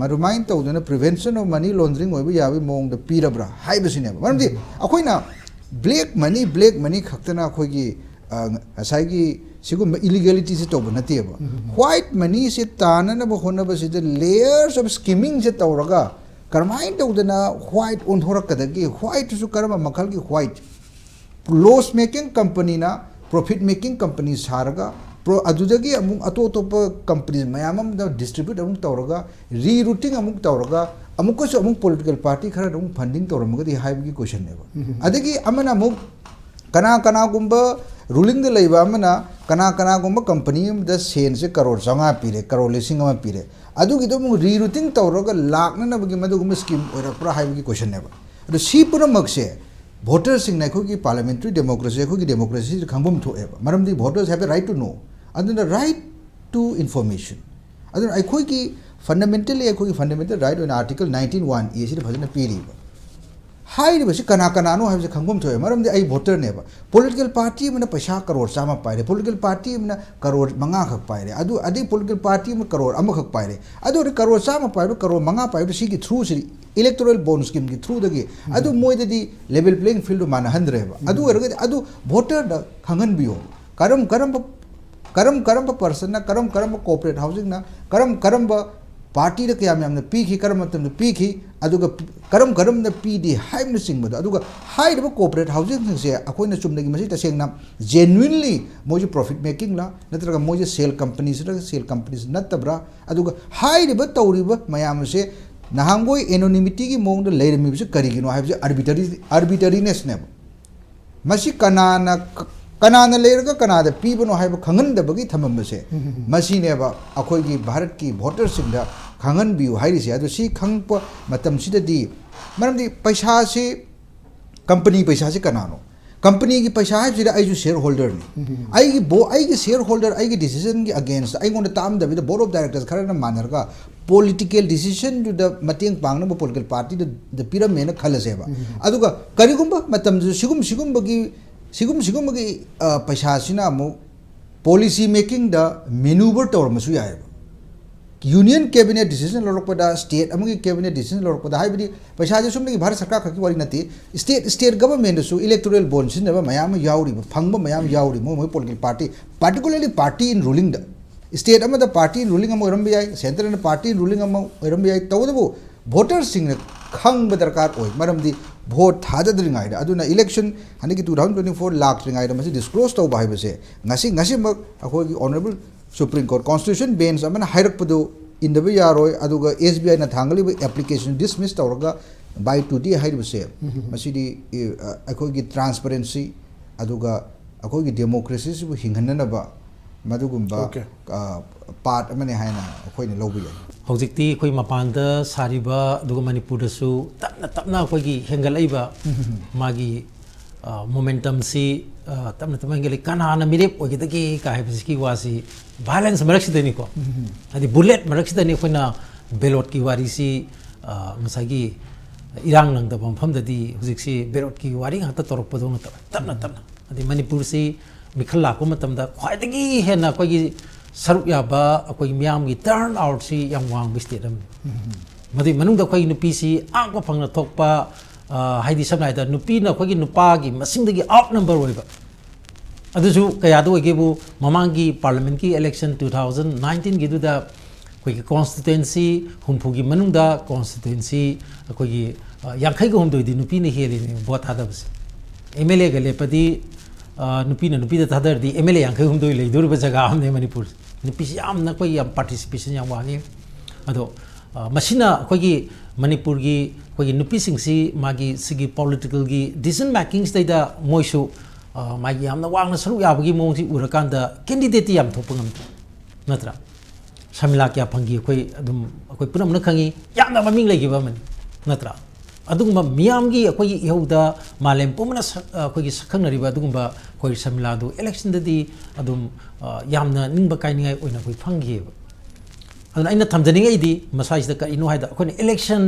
ꯃꯗꯨꯃꯥꯏꯅ ꯇꯧꯗꯅ prevention of money laundering ꯑꯣꯏꯕ ꯌꯥꯕꯒꯤ ꯃꯑꯣꯡꯗ ꯄꯤꯔꯕ꯭ꯔꯥ ꯍꯥꯏꯕꯁꯤꯅꯦꯕ꯫ ꯃꯔꯝꯗꯤ ꯑꯩꯈꯣꯏꯅ black money, black money ꯈꯛꯇꯅ ꯑꯩꯈꯣꯏꯒꯤ, ꯑ, ꯉꯁꯥꯏꯒꯤ ꯁꯤꯒꯨꯝꯕ illegality ꯁꯦ ꯇꯧꯕ ꯅꯠꯇꯦꯕ꯫ White money say ꯇꯥꯅꯅꯕ ꯍꯣꯠꯅꯕꯁꯤꯗ layers of scheming ꯁꯦ ꯇꯧꯔꯒ ꯀꯔꯝꯍꯥꯏꯅ ꯇꯧꯗꯅ white ꯑꯣꯟꯊꯣꯔꯛꯀꯗꯒꯦ, white ꯇꯨꯁꯨ ꯀꯔꯝꯕ ꯃꯈꯜꯒꯤ white? Loss making company ꯅ profit making company ꯁꯥꯔꯒ, pro-, ꯑꯗꯨꯗꯒꯤ ꯑꯃꯨꯛ ꯑꯇꯣꯞ ꯑꯇꯣꯞꯄ company ꯃꯌꯥꯝ ꯑꯃꯗ distribute ꯑꯃꯨꯛ ꯇꯧꯔꯒ, rerouting ꯑꯃꯨꯛ ꯇꯧꯔꯒ, ꯑꯃꯨꯛꯀꯁꯨ ꯑꯃꯨꯛ political party ꯈꯔꯅ ꯑꯃꯨꯛ funding ꯇꯧꯔꯝꯃꯒꯗꯤ ꯍꯥꯏꯕꯒꯤ question ꯅꯦꯕ꯫ ꯑꯗꯒꯤ ꯑꯃꯅ ꯑꯃꯨꯛ ꯀꯅꯥ ꯀꯅꯥꯒꯨꯝꯕ ruling ꯗ ꯂꯩꯕ ꯑꯃꯅ ꯀꯅꯥ ꯀꯅꯥꯒꯨꯝꯕ company ꯑꯃꯗ ꯁꯦꯟꯁꯦ ꯀꯔꯣꯔ ꯆꯥꯝꯃꯉꯥ ꯄꯤꯔꯦ, ꯀꯔꯣꯔ ꯂꯤꯁꯤꯡ ꯑꯃ ꯄꯤꯔꯦ, ꯑꯗꯨꯒꯤꯗꯣ ꯑꯃꯨꯛ rerouting ꯇꯧꯔꯒ ꯂꯥꯛꯅꯅꯕꯒꯤ ꯃꯗꯨꯒꯨꯝꯕ scheme ꯑꯣꯏꯔꯛꯄ꯭ꯔꯥ ꯍꯥꯏꯕꯒꯤ question ꯅꯦꯕ꯫ ꯑꯗꯣ ꯁꯤ ꯄꯨꯝꯅꯃꯛꯁꯦ voter ꯁꯤꯡꯅ, ꯑꯩꯈꯣꯏꯒꯤ parliamentary democracy, ꯑꯩꯈꯣꯏꯒꯤ democracy ꯁꯤꯗ ꯈꯪꯐꯝ ꯊꯣꯛꯑꯦꯕ꯫ ꯃꯔꯝꯗꯤ voters have a right to know꯫ ꯑꯗꯨꯅ right to information꯫ ꯑꯗꯨꯅ ꯑꯩꯈꯣꯏꯒꯤ fundamentally, ꯑꯩꯈꯣꯏꯒꯤ fundamental right ꯑꯣꯏꯅ article nineteen one A ꯁꯤꯗ ꯐꯖꯅ ꯄꯤꯔꯤꯕ꯫ ꯍꯥꯏꯔꯤꯕꯁꯤ ꯀꯅꯥ ꯀꯅꯥꯅꯣ ꯍꯥꯏꯕꯁꯤ ꯈꯪꯐꯝ ꯊꯣꯛꯑꯦ, ꯃꯔꯝꯗꯤ ꯑꯩ voter ꯅꯦꯕ꯫ Political party ꯑꯃꯅ ꯄꯩꯁꯥ ꯀꯔꯣꯔ ꯆꯥꯝꯃ ꯄꯥꯏꯔꯦ, political party ꯑꯃꯅ ꯀꯔꯣꯔ ꯃꯉꯥ ꯈꯛ ꯄꯥꯏꯔꯦ, ꯑꯗꯨ ꯑꯗꯩ political party ꯑꯃ ꯀꯔꯣꯔ ꯑꯃꯈꯛ ꯄꯥꯏꯔꯦ, ꯑꯗꯨ ꯑꯣꯏꯔꯗꯤ ꯀꯔꯣꯔ ꯆꯥꯝꯃ ꯄꯥꯏꯕ, ꯀꯔꯣꯔ ꯃꯉꯥ ꯄꯥꯏꯕꯗꯨ ꯁꯤꯒꯤ through ꯁꯤꯗ, electoral bond scheme ꯒꯤ through ꯗꯒꯤ, ꯑꯗꯨ ꯃꯣꯏꯗꯗꯤ level playing field ꯗꯨ ꯃꯥꯟꯅꯍꯟꯗ꯭ꯔꯦꯕ꯫ ꯑꯗꯨ ꯑꯣꯏꯔꯒꯗꯤ ꯑꯗꯨ voter ꯗ ꯈꯪꯍꯟꯕꯤꯌꯣ꯫ ꯀꯔꯝ ꯀꯔꯝꯕ, ꯀꯔꯝ ꯀꯔꯝꯕ person ꯅ ꯀꯔꯝ ꯀꯔꯝꯕ corporate housing ꯅ ꯀꯔꯝ ꯀꯔꯝꯕ party ꯗ ꯀꯌꯥꯝ ꯌꯥꯝꯅ ꯄꯤꯈꯤ, ꯀꯔꯝꯕ ꯃꯇꯝꯗ ꯄꯤꯈꯤ, ꯑꯗꯨꯒ ꯀꯔꯝ ꯀꯔꯝꯅ ꯄꯤꯗꯦ ꯍꯥꯏꯕꯅꯆꯤꯡꯕꯗꯣ꯫ ꯑꯗꯨꯒ ꯍꯥꯏꯔꯤꯕ corporate housing ꯁꯤꯡꯁꯦ ꯑꯩꯈꯣꯏꯅ ꯆꯨꯝꯅꯒꯤ ꯃꯁꯤ ꯇꯁꯦꯡꯅ genuinely ꯃꯣꯏꯁꯦ profit making ꯂꯥ, ꯅꯠꯇ꯭ꯔꯒ ꯃꯣꯏꯁꯦ shell companies ꯅꯠꯇ꯭ꯔꯒ shell companies ꯅꯠꯇꯕ꯭ꯔꯥ? ꯑꯗꯨꯒ ꯍꯥꯏꯔꯤꯕ ꯇꯧꯔꯤꯕ ꯃꯌꯥꯝ ꯑꯁꯦ ꯅꯍꯥꯟꯈꯣꯏ anonymity ꯒꯤ ꯃꯑꯣꯡꯗ ꯂꯩꯔꯝꯃꯤꯕꯁꯦ ꯀꯔꯤꯒꯤꯅꯣ ꯍꯥꯏꯕꯁꯦ arbitrary, arbitrariness ꯅꯦꯕ꯫ ꯃꯁꯤ ꯀꯅꯥꯅ, ꯀꯅꯥꯅ ꯂꯩꯔꯒ ꯀꯅꯥꯗ ꯄꯤꯕꯅꯣ ꯍꯥꯏꯕ ꯈꯪꯍꯟꯗꯕꯒꯤ ꯊꯝꯃꯝꯕꯁꯦ, ꯎꯝ, ꯎꯝ, ꯎꯝ꯫ ꯃꯁꯤꯅꯦꯕ ꯑꯩꯈꯣꯏꯒꯤ ꯚꯥꯔꯠꯀꯤ voter ꯁꯤꯡꯗ ꯈꯪꯍꯟꯕꯤꯌꯨ ꯍꯥꯏꯔꯤꯁꯦ꯫ ꯑꯗꯣ ꯁꯤ ꯈꯪꯉꯛꯄ ꯃꯇꯝꯁꯤꯗꯗꯤ, ꯃꯔꯝꯗꯤ ꯄꯩꯁꯥꯁꯤ, company ꯄꯩꯁꯥꯁꯤ ꯀꯅꯥꯅꯣ? ꯀꯝꯄꯅꯤꯒꯤ ꯄꯩꯁꯥ ꯍꯥꯏꯕꯁꯤꯗ ꯑꯩꯁꯨ ꯁꯤꯌꯔ ꯍꯣꯜꯗꯔꯅꯤ꯫ ꯑꯩꯒꯤ ꯕꯣ ꯑꯩꯒꯤ ꯁꯤꯌꯔ ꯍꯣꯜꯗꯔ, ꯑꯩꯒꯤ ꯗꯤꯁꯤꯖꯟꯒꯤ ꯑꯒꯦꯟꯁꯇ ꯑꯩꯉꯣꯟꯗ ꯇꯥꯛꯑꯝꯗꯕꯤꯗ ꯕꯣꯔꯗ ꯑꯣꯐ ꯗꯥꯏꯔꯦꯛꯇꯔꯁ ꯈꯔꯅ ꯃꯥꯟꯅꯔꯒ ꯄꯣꯂꯤꯇꯤꯀꯦꯜ ꯗꯤꯁꯤꯖꯟꯗꯨꯗ ꯃꯇꯦꯡ ꯄꯥꯡꯅꯕ ꯄꯣꯂꯤꯇꯤꯀꯦꯜ ꯄꯥꯔꯇꯤꯗ ꯄꯤꯔꯝꯃꯦꯅ ꯈꯜꯂꯁꯦꯕ꯫ ꯑꯗꯨꯒ ꯀꯔꯤꯒꯨꯝꯕ ꯃꯇꯝꯗꯁꯨ ꯁꯤꯒꯨꯝ ꯁꯤꯒꯨꯝꯕꯒꯤ ꯁꯤꯒꯨꯝ ꯁꯤꯒꯨꯝꯕꯒꯤ ꯄꯩꯁꯥꯁꯤꯅ ꯑꯃꯨꯛ ꯄꯣꯂꯤꯁꯤ ꯃꯦꯀꯤꯡꯗ ꯃꯦꯅꯨꯕꯔ ꯇꯧꯔꯝꯕꯁꯨ ꯌꯥꯏꯑꯕ꯫ ꯌꯨꯅꯤꯌꯟ ꯀꯦꯕꯤꯅꯦꯠ ꯗꯤꯁꯤꯖꯟ ꯂꯧꯔꯛꯄꯗ, ꯁ꯭ꯇꯦꯠ ꯑꯃꯒꯤ ꯀꯦꯕꯤꯅꯦꯠ ꯗꯤꯁꯤꯖꯟ ꯂꯧꯔꯛꯄꯗ, ꯍꯥꯏꯕꯗꯤ ꯄꯩꯁꯥꯁꯦ ꯁꯨꯝꯗꯒꯤ ꯚꯥꯔꯠ ꯁꯔꯀꯥꯔ ꯈꯛꯀꯤ ꯋꯥꯔꯤ ꯅꯠꯇꯦ, ꯁ꯭ꯇꯦꯠ ꯁ꯭ꯇꯦꯠ ꯒꯕꯔꯃꯦꯟꯗꯁꯨ ꯏꯂꯦꯛꯇꯣꯔꯦꯜ ꯕꯣꯟ ꯁꯤꯖꯤꯟꯅꯕ ꯃꯌꯥꯝ ꯑꯃ ꯌꯥꯎꯔꯤꯕ, ꯐꯪꯕ ꯃꯌꯥꯝ ꯌꯥꯎꯔꯤ ꯃꯣꯏ ꯃꯣꯏ ꯄꯣꯂꯤꯇꯤꯀꯦꯜ ꯄꯥꯔꯇꯤ, ꯄꯥꯔꯇꯤꯀꯨꯂꯔꯂꯤ ꯄꯥꯔꯇꯤ ꯏꯟ ꯔꯨꯂꯤꯡꯗ꯫ ꯁ꯭ꯇꯦꯠ ꯑꯃꯗ ꯄꯥꯔꯇꯤ ꯏꯟ ꯔꯨꯂꯤꯡ ꯑꯃ ꯑꯣꯏꯔꯝꯕ ꯌꯥꯏ, ꯁꯦꯟꯇꯔꯅ ꯄꯥꯔꯇꯤ ꯏꯟ ꯔꯨꯂꯤꯡ ꯑꯃ ꯑꯣꯏꯔꯝꯕ ꯌꯥꯏ꯫ ꯇꯧꯕꯇꯕꯨ ꯚꯣꯇꯔꯁꯤꯡꯅ ꯈꯪꯕ ꯗꯔꯀꯥꯔ ꯑꯣꯏ, ꯃꯔꯝꯗꯤ ꯚꯣꯠ ꯊꯥꯗꯗ꯭ꯔꯤꯉꯩꯗ, ꯑꯗꯨꯅ ꯏꯂꯦꯛꯁꯟ ꯍꯟꯗꯛꯀꯤ ꯇꯨ ꯊꯥꯎꯖꯟ ꯇ꯭ꯋꯦꯟꯇꯤ ꯐꯣꯔ ꯂꯥꯛꯇ꯭ꯔꯤꯉꯩꯗ ꯃꯁꯤ ꯗꯤꯁꯀ꯭ꯂꯣꯁ ꯇꯧꯕ ꯍꯥꯏꯕꯁꯦ ꯉꯁꯤ ꯉꯁꯤꯃꯛ ꯑꯩꯈꯣꯏꯒꯤ ꯑꯣꯅꯔꯦꯕꯜ ꯁꯨꯄ꯭ꯔꯤꯝ ꯀꯣꯔꯠ ꯀꯣꯟꯁꯇꯤꯇ꯭ꯌꯨꯁꯟ ꯕꯦꯟꯁ ꯑꯃꯅ ꯍꯥꯏꯔꯛꯄꯗꯨ ꯏꯟꯗꯕ ꯌꯥꯔꯣꯏ꯫ ꯑꯗꯨꯒ ꯑꯦꯁ ꯕꯤ ꯑꯥꯏꯅ ꯊꯥꯡꯒꯠꯂꯤꯕ ꯑꯦꯄ꯭ꯂꯤꯀꯦꯁꯟ ꯗꯤꯁꯃꯤꯁ ꯇꯧꯔꯒ ꯕꯥꯏ ꯇꯨꯗꯦ ꯍꯥꯏꯔꯤꯕꯁꯦ, ꯃꯁꯤꯗꯤ, ꯑ, ꯑꯩꯈꯣꯏꯒꯤ ꯇ꯭ꯔꯥꯟꯁꯄꯔꯦꯟꯁꯤ ꯑꯗꯨꯒ ꯑꯩꯈꯣꯏꯒꯤ ꯗꯦꯃꯣꯀ꯭ꯔꯦꯁꯤꯁꯤꯕꯨ ꯍꯤꯡꯍꯟꯅꯅꯕ ꯃꯗꯨꯒꯨꯝꯕ, Okay. ꯑ, ꯄꯥꯠ ꯑꯃꯅꯤ ꯍꯥꯏꯅ ꯑꯩꯈꯣꯏꯅ ꯂꯧꯕ ꯌꯥꯏ꯫ ꯍꯧꯖꯤꯛꯇꯤ ꯑꯩꯈꯣꯏ ꯃꯄꯥꯟꯗ ꯁꯥꯔꯤꯕ, ꯑꯗꯨꯒ ꯃꯅꯤꯄꯨꯔꯗꯁꯨ ꯇꯞꯅ ꯇꯞꯅ ꯑꯩꯈꯣꯏꯒꯤ ꯍꯦꯟꯒꯠꯂꯛꯏꯕ ꯃꯥꯒꯤ, ꯑ, ꯃꯣꯃꯦꯟꯇꯝꯁꯤ, ꯑ, ꯇꯞꯅ ꯇꯞꯅ ꯍꯦꯟꯒꯠꯂꯛꯏ꯫ ꯀꯅꯥꯅ ꯃꯤꯔꯦꯞ ꯑꯣꯏꯒꯗꯒꯦ ꯀꯥ ꯍꯥꯏꯕꯁꯤꯒꯤ ꯋꯥꯁꯤ ꯚꯥꯏꯂꯦꯟꯁ ꯃꯔꯛꯁꯤꯗꯅꯤꯀꯣ, ꯍꯥꯏꯗꯤ ꯕꯨꯂꯦꯠ ꯃꯔꯛꯁꯤꯗꯅꯤ ꯑꯩꯈꯣꯏꯅ ꯕꯦꯂꯣꯠꯀꯤ ꯋꯥꯔꯤꯁꯤ, ꯑ, ꯉꯁꯥꯏꯒꯤ ꯏꯔꯥꯡ ꯅꯪꯗꯕ ꯃꯐꯝꯗꯗꯤ ꯍꯧꯖꯤꯛꯁꯤ ꯕꯦꯂꯣꯠꯀꯤ ꯋꯥꯔꯤ ꯉꯥꯛꯇ ꯇꯧꯔꯛꯄꯗꯧꯅ ꯇꯧꯋꯦ꯫ ꯇꯞꯅ ꯇꯞꯅ, ꯍꯥꯏꯗꯤ ꯃꯅꯤꯄꯨꯔꯁꯤ ꯃꯤꯈꯜ ꯂꯥꯛꯄ ꯃꯇꯝꯗ ꯈ꯭ꯋꯥꯏꯗꯒꯤ ꯍꯦꯟꯅ ꯑꯩꯈꯣꯏꯒꯤ ꯁꯔꯨꯛ ꯌꯥꯕ, ꯑꯩꯈꯣꯏꯒꯤ ꯃꯤꯌꯥꯝꯒꯤ ꯇꯔꯟ ꯑꯥꯎꯠꯁꯤ ꯌꯥꯝ ꯋꯥꯡꯕ ꯁ꯭ꯇꯦꯠ ꯑꯃꯅꯤ꯫ ꯃꯗꯨꯒꯤ ꯃꯅꯨꯡꯗ ꯑꯩꯈꯣꯏꯒꯤ ꯅꯨꯄꯤꯁꯤ ꯑꯉꯛꯄ ꯐꯪꯅ ꯊꯣꯛꯄ, ꯑ, ꯍꯥꯏꯗꯤ ꯁꯝꯅ ꯍꯥꯏꯔꯕꯗ ꯅꯨꯄꯤꯅ ꯑꯩꯈꯣꯏꯒꯤ ꯅꯨꯄꯥꯒꯤ ꯃꯁꯤꯡꯗꯒꯤ ꯑꯥꯎꯠ ꯅꯝꯕꯔ ꯑꯣꯏꯕ꯫ ꯑꯗꯨꯁꯨ ꯀꯌꯥꯗ ꯑꯣꯏꯒꯦꯕꯨ, ꯃꯃꯥꯡꯒꯤ ꯄꯥꯔꯂꯤꯌꯥꯃꯦꯟꯠꯀꯤ ꯏꯂꯦꯛꯁꯟ ꯇꯨ ꯊꯥꯎꯖꯟ ꯅꯥꯏꯟꯇꯤꯟꯒꯤꯗꯨꯗ ꯑꯩꯈꯣꯏꯒꯤ ꯀꯣꯟꯁꯇꯤꯇ꯭ꯋꯦꯟꯁꯤ ꯍꯨꯝꯐꯨꯒꯤ ꯃꯅꯨꯡꯗ ꯀꯣꯟꯁꯇꯤꯇ꯭ꯋꯦꯟꯁꯤ ꯑꯩꯈꯣꯏꯒꯤ, ꯑ, ꯌꯥꯡꯈꯩꯒ ꯍꯨꯝꯗꯣꯏꯗꯤ ꯅꯨꯄꯤꯅ ꯍꯦꯜꯂꯤꯅꯦ ꯚꯣꯠ ꯊꯥꯗꯕꯁꯦ꯫ ꯑꯦꯝ ꯑꯦꯜ ꯑꯦꯒ ꯂꯦꯞꯄꯗꯤ, ꯑ, ꯅꯨꯄꯤꯅ ꯅꯨꯄꯤꯗ ꯊꯥꯗꯔꯗꯤ ꯑꯦꯝ ꯑꯦꯜ ꯑꯦ ꯌꯥꯡꯈꯩ ꯍꯨꯝꯗꯣꯏ ꯂꯩꯗꯣꯔꯤꯕ ꯖꯒꯥ ꯑꯃꯅꯦ ꯃꯅꯤꯄꯨꯔꯁꯦ꯫ ꯅꯨꯄꯤꯁꯤ ꯌꯥꯝꯅ ꯑꯩꯈꯣꯏꯒꯤ ꯌꯥꯝ ꯄꯥꯔꯇꯤꯁꯤꯄꯦꯁꯟ ꯌꯥꯝ ꯋꯥꯡꯉꯤ꯫ ꯑꯗꯣ, ꯑ, ꯃꯁꯤꯅ ꯑꯩꯈꯣꯏꯒꯤ ꯃꯅꯤꯄꯨꯔꯒꯤ ꯑꯩꯈꯣꯏꯒꯤ ꯅꯨꯄꯤꯁꯤꯡꯁꯤ ꯃꯥꯒꯤ ꯁꯤꯒꯤ ꯄꯣꯂꯤꯇꯤꯀꯦꯜꯒꯤ ꯗꯤꯁꯤꯖꯟ ꯃꯦꯀꯤꯡꯁꯤꯗꯩꯗ ꯃꯣꯏꯁꯨ, ꯑ, ꯃꯥꯒꯤ ꯌꯥꯝꯅ ꯋꯥꯡꯅ ꯁꯔꯨꯛ ꯌꯥꯕꯒꯤ ꯃꯑꯣꯡꯁꯤ ꯎꯔꯀꯥꯟꯗ ꯀꯦꯟꯗꯤꯗꯦꯠꯇꯤ ꯌꯥꯝ ꯊꯣꯛꯄ ꯉꯝꯗꯦ, ꯅꯠꯇ꯭ꯔꯥ? ꯁꯔꯃꯤꯂꯥ ꯀꯌꯥ ꯐꯪꯈꯤ ꯑꯩꯈꯣꯏ ꯑꯗꯨꯝ ꯑꯩꯈꯣꯏ ꯄꯨꯝꯅꯃꯛꯅ ꯈꯪꯉꯤ, ꯌꯥꯝꯅ ꯃꯃꯤꯡ ꯂꯩꯈꯤꯕ ꯑꯃꯅꯤ, ꯅꯠꯇ꯭ꯔꯥ? ꯑꯗꯨꯒꯨꯝꯕ ꯃꯤꯌꯥꯝꯒꯤ ꯑꯩꯈꯣꯏꯒꯤ ꯏꯍꯧꯗ ꯃꯥꯂꯦꯝ ꯄꯨꯝꯕꯅ ꯁꯛ-, ꯑꯩꯈꯣꯏꯒꯤ ꯁꯛꯈꯪꯅꯔꯤꯕ ꯑꯗꯨꯒꯨꯝꯕ ꯑꯩꯈꯣꯏ ꯁꯃꯤꯂꯥꯗꯨ election ꯗꯗꯤ ꯑꯗꯨꯝ, ꯑ, ꯌꯥꯝꯅ ꯅꯤꯡꯕ ꯀꯥꯏꯅꯤꯡꯉꯥꯏ ꯑꯣꯏꯅ ꯑꯩꯈꯣꯏ ꯐꯪꯈꯤꯑꯕ꯫ ꯑꯗꯨꯅ ꯑꯩꯅ ꯊꯝꯖꯅꯤꯡꯉꯛꯏꯗꯤ ꯃꯁꯥꯁꯤꯗ ꯀꯔꯤꯅꯣ ꯍꯥꯏꯗ ꯑꯩꯈꯣꯏꯅ election,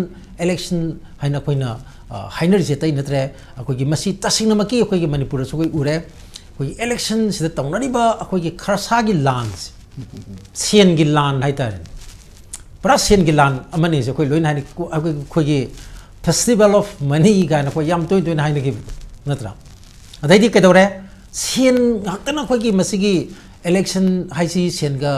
election ꯍꯥꯏꯅ ꯑꯩꯈꯣꯏꯅ, ꯑ, ꯍꯥꯏꯅꯔꯤꯁꯦ ꯑꯇꯩ ꯅꯠꯇ꯭ꯔꯦ꯫ ꯑꯩꯈꯣꯏꯒꯤ ꯃꯁꯤ ꯇꯁꯦꯡꯅꯃꯛꯀꯤ ꯑꯩꯈꯣꯏꯒꯤ ꯃꯅꯤꯄꯨꯔꯗꯁꯨ ꯑꯩꯈꯣꯏ ꯎꯔꯦ꯫ ꯑꯩꯈꯣꯏꯒꯤ election ꯁꯤꯗ ꯇꯧꯅꯔꯤꯕ ꯑꯩꯈꯣꯏꯒꯤ ꯈꯔꯁꯥꯒꯤ ꯂꯥꯟꯁꯦ, ꯁꯦꯟꯒꯤ ꯂꯥꯟ ꯍꯥꯏꯇꯥꯔꯦ꯫ ꯄꯨꯔꯥ ꯁꯦꯟꯒꯤ ꯂꯥꯟ ꯑꯃꯅꯤꯁꯦ ꯑꯩꯈꯣꯏ ꯂꯣꯏꯅ ꯍꯥꯏꯅꯤ꯫ ꯀꯣ-, ꯑꯩꯈꯣꯏ, ꯑꯩꯈꯣꯏꯒꯤ festival of money ꯀꯥꯏꯅ ꯑꯩꯈꯣꯏ ꯌꯥꯝ ꯇꯣꯏ ꯇꯣꯏꯅ ꯍꯥꯏꯅꯈꯤꯕ ꯅꯠꯇ꯭ꯔꯥ? ꯑꯗꯩꯗꯤ ꯀꯩꯗꯧꯔꯦ? ꯁꯦꯟ ꯉꯥꯛꯇꯅ ꯑꯩꯈꯣꯏꯒꯤ ꯃꯁꯤꯒꯤ election ꯍꯥꯏꯁꯤ ꯁꯦꯟꯒ,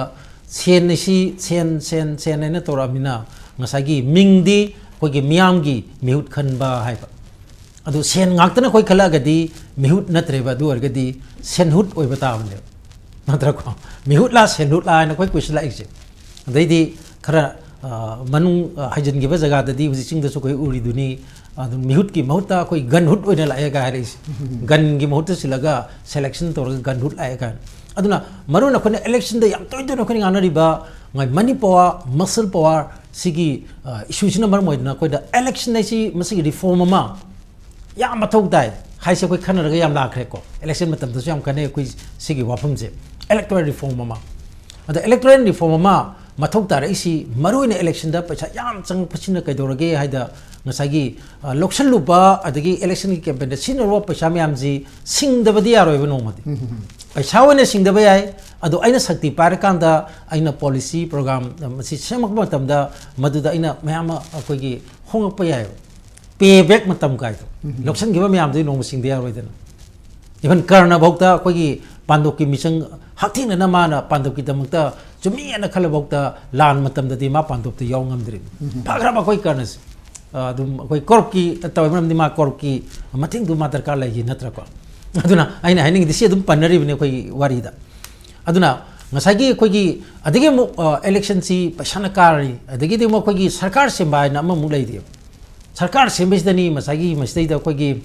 ꯁꯦꯟ ꯑꯁꯤ ꯁꯦꯟ, ꯁꯦꯟ, ꯁꯦꯟ ꯍꯥꯏꯅ ꯇꯧꯔꯛꯑꯃꯤꯅ ꯉꯁꯥꯏꯒꯤ ꯃꯤꯡꯗꯤ ꯑꯩꯈꯣꯏꯒꯤ ꯃꯤꯌꯥꯝꯒꯤ ꯃꯤꯍꯨꯠ ꯈꯟꯕ ꯍꯥꯏꯕ꯫ ꯑꯗꯨ ꯁꯦꯟ ꯉꯥꯛꯇꯅ ꯑꯩꯈꯣꯏ ꯈꯜꯂꯛꯑꯒꯗꯤ ꯃꯤꯍꯨꯠ ꯅꯠꯇ꯭ꯔꯦꯕ꯫ ꯑꯗꯨ ꯑꯣꯏꯔꯒꯗꯤ ꯁꯦꯟꯍꯨꯠ ꯑꯣꯏꯕ ꯇꯥꯕꯅꯦꯕ, ꯅꯠꯇ꯭ꯔꯥꯀꯣ? ꯃꯤꯍꯨꯠꯂꯥ ꯁꯦꯟꯍꯨꯠꯂꯥ ꯍꯥꯏꯅ ꯑꯩꯈꯣꯏ ꯀꯣꯏꯁꯤꯜꯂꯛꯏꯁꯦ꯫ ꯑꯗꯩꯗꯤ ꯈꯔ, ꯑ, ꯃꯅꯨꯡ, ꯑ, ꯍꯥꯏꯖꯤꯟꯈꯤꯕ ꯖꯒꯥꯗꯗꯤ ꯍꯧꯖꯤꯛ ꯆꯤꯡꯗꯁꯨ ꯑꯩꯈꯣꯏ ꯎꯔꯤꯗꯨꯅꯤ꯫ ꯑꯗꯨ ꯃꯤꯍꯨꯠꯀꯤ ꯃꯍꯨꯠꯇ ꯑꯩꯈꯣꯏ ꯒꯟꯍꯨꯠ ꯑꯣꯏꯅ ꯂꯥꯛꯑꯦ ꯀꯥꯏ ꯍꯥꯏꯔꯛꯏꯁꯦ꯫ ꯒꯟꯒꯤ ꯃꯍꯨꯠꯇ ꯁꯤꯜꯂꯒ selection ꯇꯧꯔꯒ ꯒꯟꯍꯨꯠ ꯂꯥꯛꯑꯦ ꯀꯥꯏꯅ꯫ ꯑꯗꯨꯅ ꯃꯔꯨ ꯑꯣꯏꯅ ꯑꯩꯈꯣꯏꯅ election ꯗ ꯌꯥꯝ ꯇꯣꯏ ꯇꯣꯏꯅ ꯑꯩꯈꯣꯏꯅ ꯉꯥꯡꯅꯔꯤꯕ ꯉꯥꯏ money power, muscle power ꯁꯤꯒꯤ, ꯑ, issue ꯁꯤꯅ ꯃꯔꯝ ꯑꯣꯏꯗꯅ ꯑꯩꯈꯣꯏꯗ election ꯍꯥꯏꯁꯤ ꯃꯁꯤꯒꯤ reform ꯑꯃ ꯌꯥꯝ ꯃꯊꯧ ꯇꯥꯏ ꯍꯥꯏꯁꯦ ꯑꯩꯈꯣꯏ ꯈꯟꯅꯔꯒ ꯌꯥꯝ ꯂꯥꯛꯈ꯭ꯔꯦꯀꯣ꯫ Election ꯃꯇꯝꯗꯁꯨ ꯌꯥꯝ ꯈꯟꯅꯩ ꯑꯩꯈꯣꯏ ꯁꯤꯒꯤ ꯋꯥꯐꯝꯁꯦ, electoral reform ꯑꯃ꯫ ꯑꯗ electoral reform ꯑꯃ ꯃꯊꯧ ꯇꯥꯔꯛꯏꯁꯤ ꯃꯔꯨ ꯑꯣꯏꯅ election ꯗ ꯄꯩꯁꯥ ꯌꯥꯝ ꯆꯪꯉꯛꯄꯁꯤꯅ ꯀꯩꯗꯧꯔꯒꯦ ꯍꯥꯏꯗ ꯉꯁꯥꯏꯒꯤ, ꯑ, ꯂꯧꯁꯜꯂꯨꯕ ꯑꯗꯒꯤ election ꯒꯤ campaign ꯗ ꯁꯤꯖꯤꯟꯅꯔꯨꯕ ꯄꯩꯁꯥ ꯃꯌꯥꯝꯁꯤ ꯁꯤꯡꯗꯕꯗꯤ ꯌꯥꯔꯣꯏꯕ ꯅꯣꯡꯃꯗꯤ꯫ ꯄꯩꯁꯥ ꯑꯣꯏꯅ ꯁꯤꯡꯗꯕ ꯌꯥꯏ, ꯑꯗꯣ ꯑꯩꯅ ꯁꯛꯇꯤ ꯄꯥꯏꯔꯀꯥꯟꯗ ꯑꯩꯅ policy program ꯃꯁꯤ ꯁꯦꯝꯃꯛꯄ ꯃꯇꯝꯗ ꯃꯗꯨꯗ ꯑꯩꯅ ꯃꯌꯥꯝ ꯑꯃ ꯑꯩꯈꯣꯏꯒꯤ ꯍꯣꯡꯉꯛꯄ ꯌꯥꯏꯑꯕ꯫ Pay back ꯃꯇꯝ ꯀꯥꯏꯗꯣ꯫ ꯂꯧꯁꯤꯟꯈꯤꯕ ꯃꯌꯥꯝꯗꯨꯗꯤ ꯅꯣꯡꯃ ꯁꯤꯡꯗ ꯌꯥꯔꯣꯏꯗꯅ꯫ Even ꯀꯔꯅꯐꯥꯎꯗ ꯑꯩꯈꯣꯏꯒꯤ ꯄꯥꯟꯗꯣꯞꯀꯤ ꯃꯤꯆꯪ ꯍꯛꯊꯦꯡꯅꯅ ꯃꯥꯅ ꯄꯥꯟꯗꯣꯞꯀꯤꯗꯃꯛꯇ ꯆꯨꯝꯃꯤꯅ ꯈꯜꯂꯐꯥꯎꯗ ꯂꯥꯟ ꯃꯇꯝꯗꯗꯤ ꯃꯥ ꯄꯥꯟꯗꯣꯞꯇ ꯌꯥꯎ ꯉꯝꯗ꯭ꯔꯤꯕꯅꯤ꯫ ꯐꯈ꯭ꯔꯕ ꯑꯩꯈꯣꯏ ꯀꯔꯅꯁꯦ꯫ ꯑ, ꯑꯗꯨꯝ ꯑꯩꯈꯣꯏ ꯀꯣꯔꯞꯀꯤ ꯇꯧꯋꯦ, ꯃꯔꯝꯗꯤ ꯃꯥ ꯀꯣꯔꯞꯀꯤ ꯃꯇꯦꯡꯗꯨ ꯃꯥ ꯗꯔꯀꯥꯔ ꯂꯩꯈꯤ ꯅꯠꯇ꯭ꯔꯀꯣ? ꯑꯗꯨꯅ ꯑꯩꯅ ꯍꯥꯏꯅꯤꯡꯉꯤꯗꯤ ꯁꯤ ꯑꯗꯨꯝ ꯄꯟꯅꯔꯤꯕꯅꯤ ꯑꯩꯈꯣꯏꯒꯤ ꯋꯥꯔꯤꯗ꯫ ꯑꯗꯨꯅ ꯉꯁꯥꯏꯒꯤ ꯑꯩꯈꯣꯏꯒꯤ ꯑꯗꯒꯤ ꯑꯃꯨꯛ, ꯑ, election ꯁꯤ ꯄꯩꯁꯥꯅ ꯀꯥꯔꯅꯤ, ꯑꯗꯒꯤꯗꯤ ꯑꯃꯨꯛ ꯑꯩꯈꯣꯏꯒꯤ ꯁꯔꯀꯥꯔ ꯁꯦꯝꯕ ꯍꯥꯏꯅ ꯑꯃꯃꯨꯛ ꯂꯩꯔꯤꯑꯕ꯫ ꯁꯔꯀꯥꯔ ꯁꯦꯝꯕꯁꯤꯗꯅꯤ ꯉꯁꯥꯏꯒꯤ ꯃꯁꯤꯗꯩꯗ ꯑꯩꯈꯣꯏꯒꯤ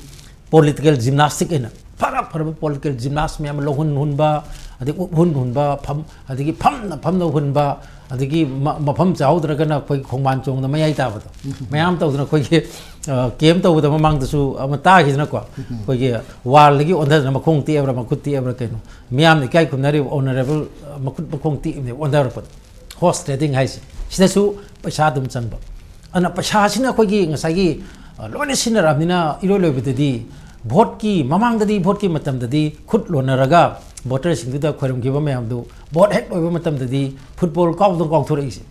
political gymnastic ꯍꯥꯏꯅ ꯐꯔ ꯐꯔꯕ political gymnast ꯃꯌꯥꯝ ꯑꯃ ꯂꯧꯍꯨꯟ ꯍꯨꯟꯕ, ꯑꯗꯩ ꯎꯞ ꯍꯨꯟ ꯍꯨꯟꯕ, ꯐꯝ, ꯑꯗꯒꯤ ꯐꯝꯅ ꯐꯝꯅ ꯍꯨꯟꯕ, ꯑꯗꯒꯤ ꯃ-, ꯃꯐꯝ ꯆꯥꯍꯧꯗ꯭ꯔꯒꯅ ꯑꯩꯈꯣꯏꯒꯤ ꯈꯣꯡꯕꯥꯟ ꯆꯣꯡꯗ ꯃꯌꯥꯏ ꯇꯥꯕꯗꯣ, ꯃꯌꯥꯝ ꯇꯧꯗꯅ ꯑꯩꯈꯣꯏꯒꯤ, ꯑ, ꯀꯦꯝ ꯇꯧꯕꯗ ꯃꯃꯥꯡꯗꯁꯨ ꯑꯃ ꯇꯥꯈꯤꯗꯅꯀꯣ, ꯑꯩꯈꯣꯏꯒꯤ ꯋꯥꯜꯗꯒꯤ ꯑꯣꯟꯊꯗꯅ ꯃꯈꯣꯡ ꯇꯦꯛꯑꯕ꯭ꯔꯥ ꯃꯈꯨꯠ ꯇꯦꯛꯑꯕ꯭ꯔꯥ ꯀꯩꯅꯣ, ꯃꯤꯌꯥꯝꯅ ꯏꯀꯥꯏ ꯈꯨꯝꯅꯔꯤꯕ ꯑꯣꯅꯔꯦꯕꯜ, ꯑ, ꯃꯈꯨꯠ ꯃꯈꯣꯡ ꯇꯦꯛꯏꯕꯅꯦꯕ ꯑꯣꯟꯊꯔꯛꯄꯗ꯫ ꯍꯣꯔꯁ ꯇ꯭ꯔꯦꯗꯤꯡ ꯍꯥꯏꯁꯦ ꯁꯤꯗꯁꯨ ꯄꯩꯁꯥ ꯑꯗꯨꯝ ꯆꯪꯕ꯫ ꯑꯗꯨꯅ ꯄꯩꯁꯥꯁꯤꯅ ꯑꯩꯈꯣꯏꯒꯤ ꯉꯁꯥꯏꯒꯤ, ꯑ, ꯂꯣꯏꯅ ꯁꯤꯖꯤꯟꯅꯔꯕꯅꯤꯅ ꯏꯔꯣꯏ ꯂꯣꯏꯕꯗꯗꯤ ꯚꯣꯠꯀꯤ ꯃꯃꯥꯡꯗꯗꯤ, ꯚꯣꯠꯀꯤ ꯃꯇꯝꯗꯗꯤ ꯈꯨꯠ ꯂꯣꯟꯅꯔꯒ ꯚꯣꯇꯔꯁꯤꯡꯗꯨꯗ ꯈꯣꯏꯔꯝꯈꯤꯕ ꯃꯌꯥꯝꯗꯨ ꯚꯣꯠ ꯍꯦꯛ ꯂꯣꯏꯕ ꯃꯇꯝꯗꯗꯤ ꯐꯨꯠꯕꯣꯜ ꯀꯥꯎꯗꯪ ꯀꯥꯎꯊꯣꯔꯛꯏꯁꯦ꯫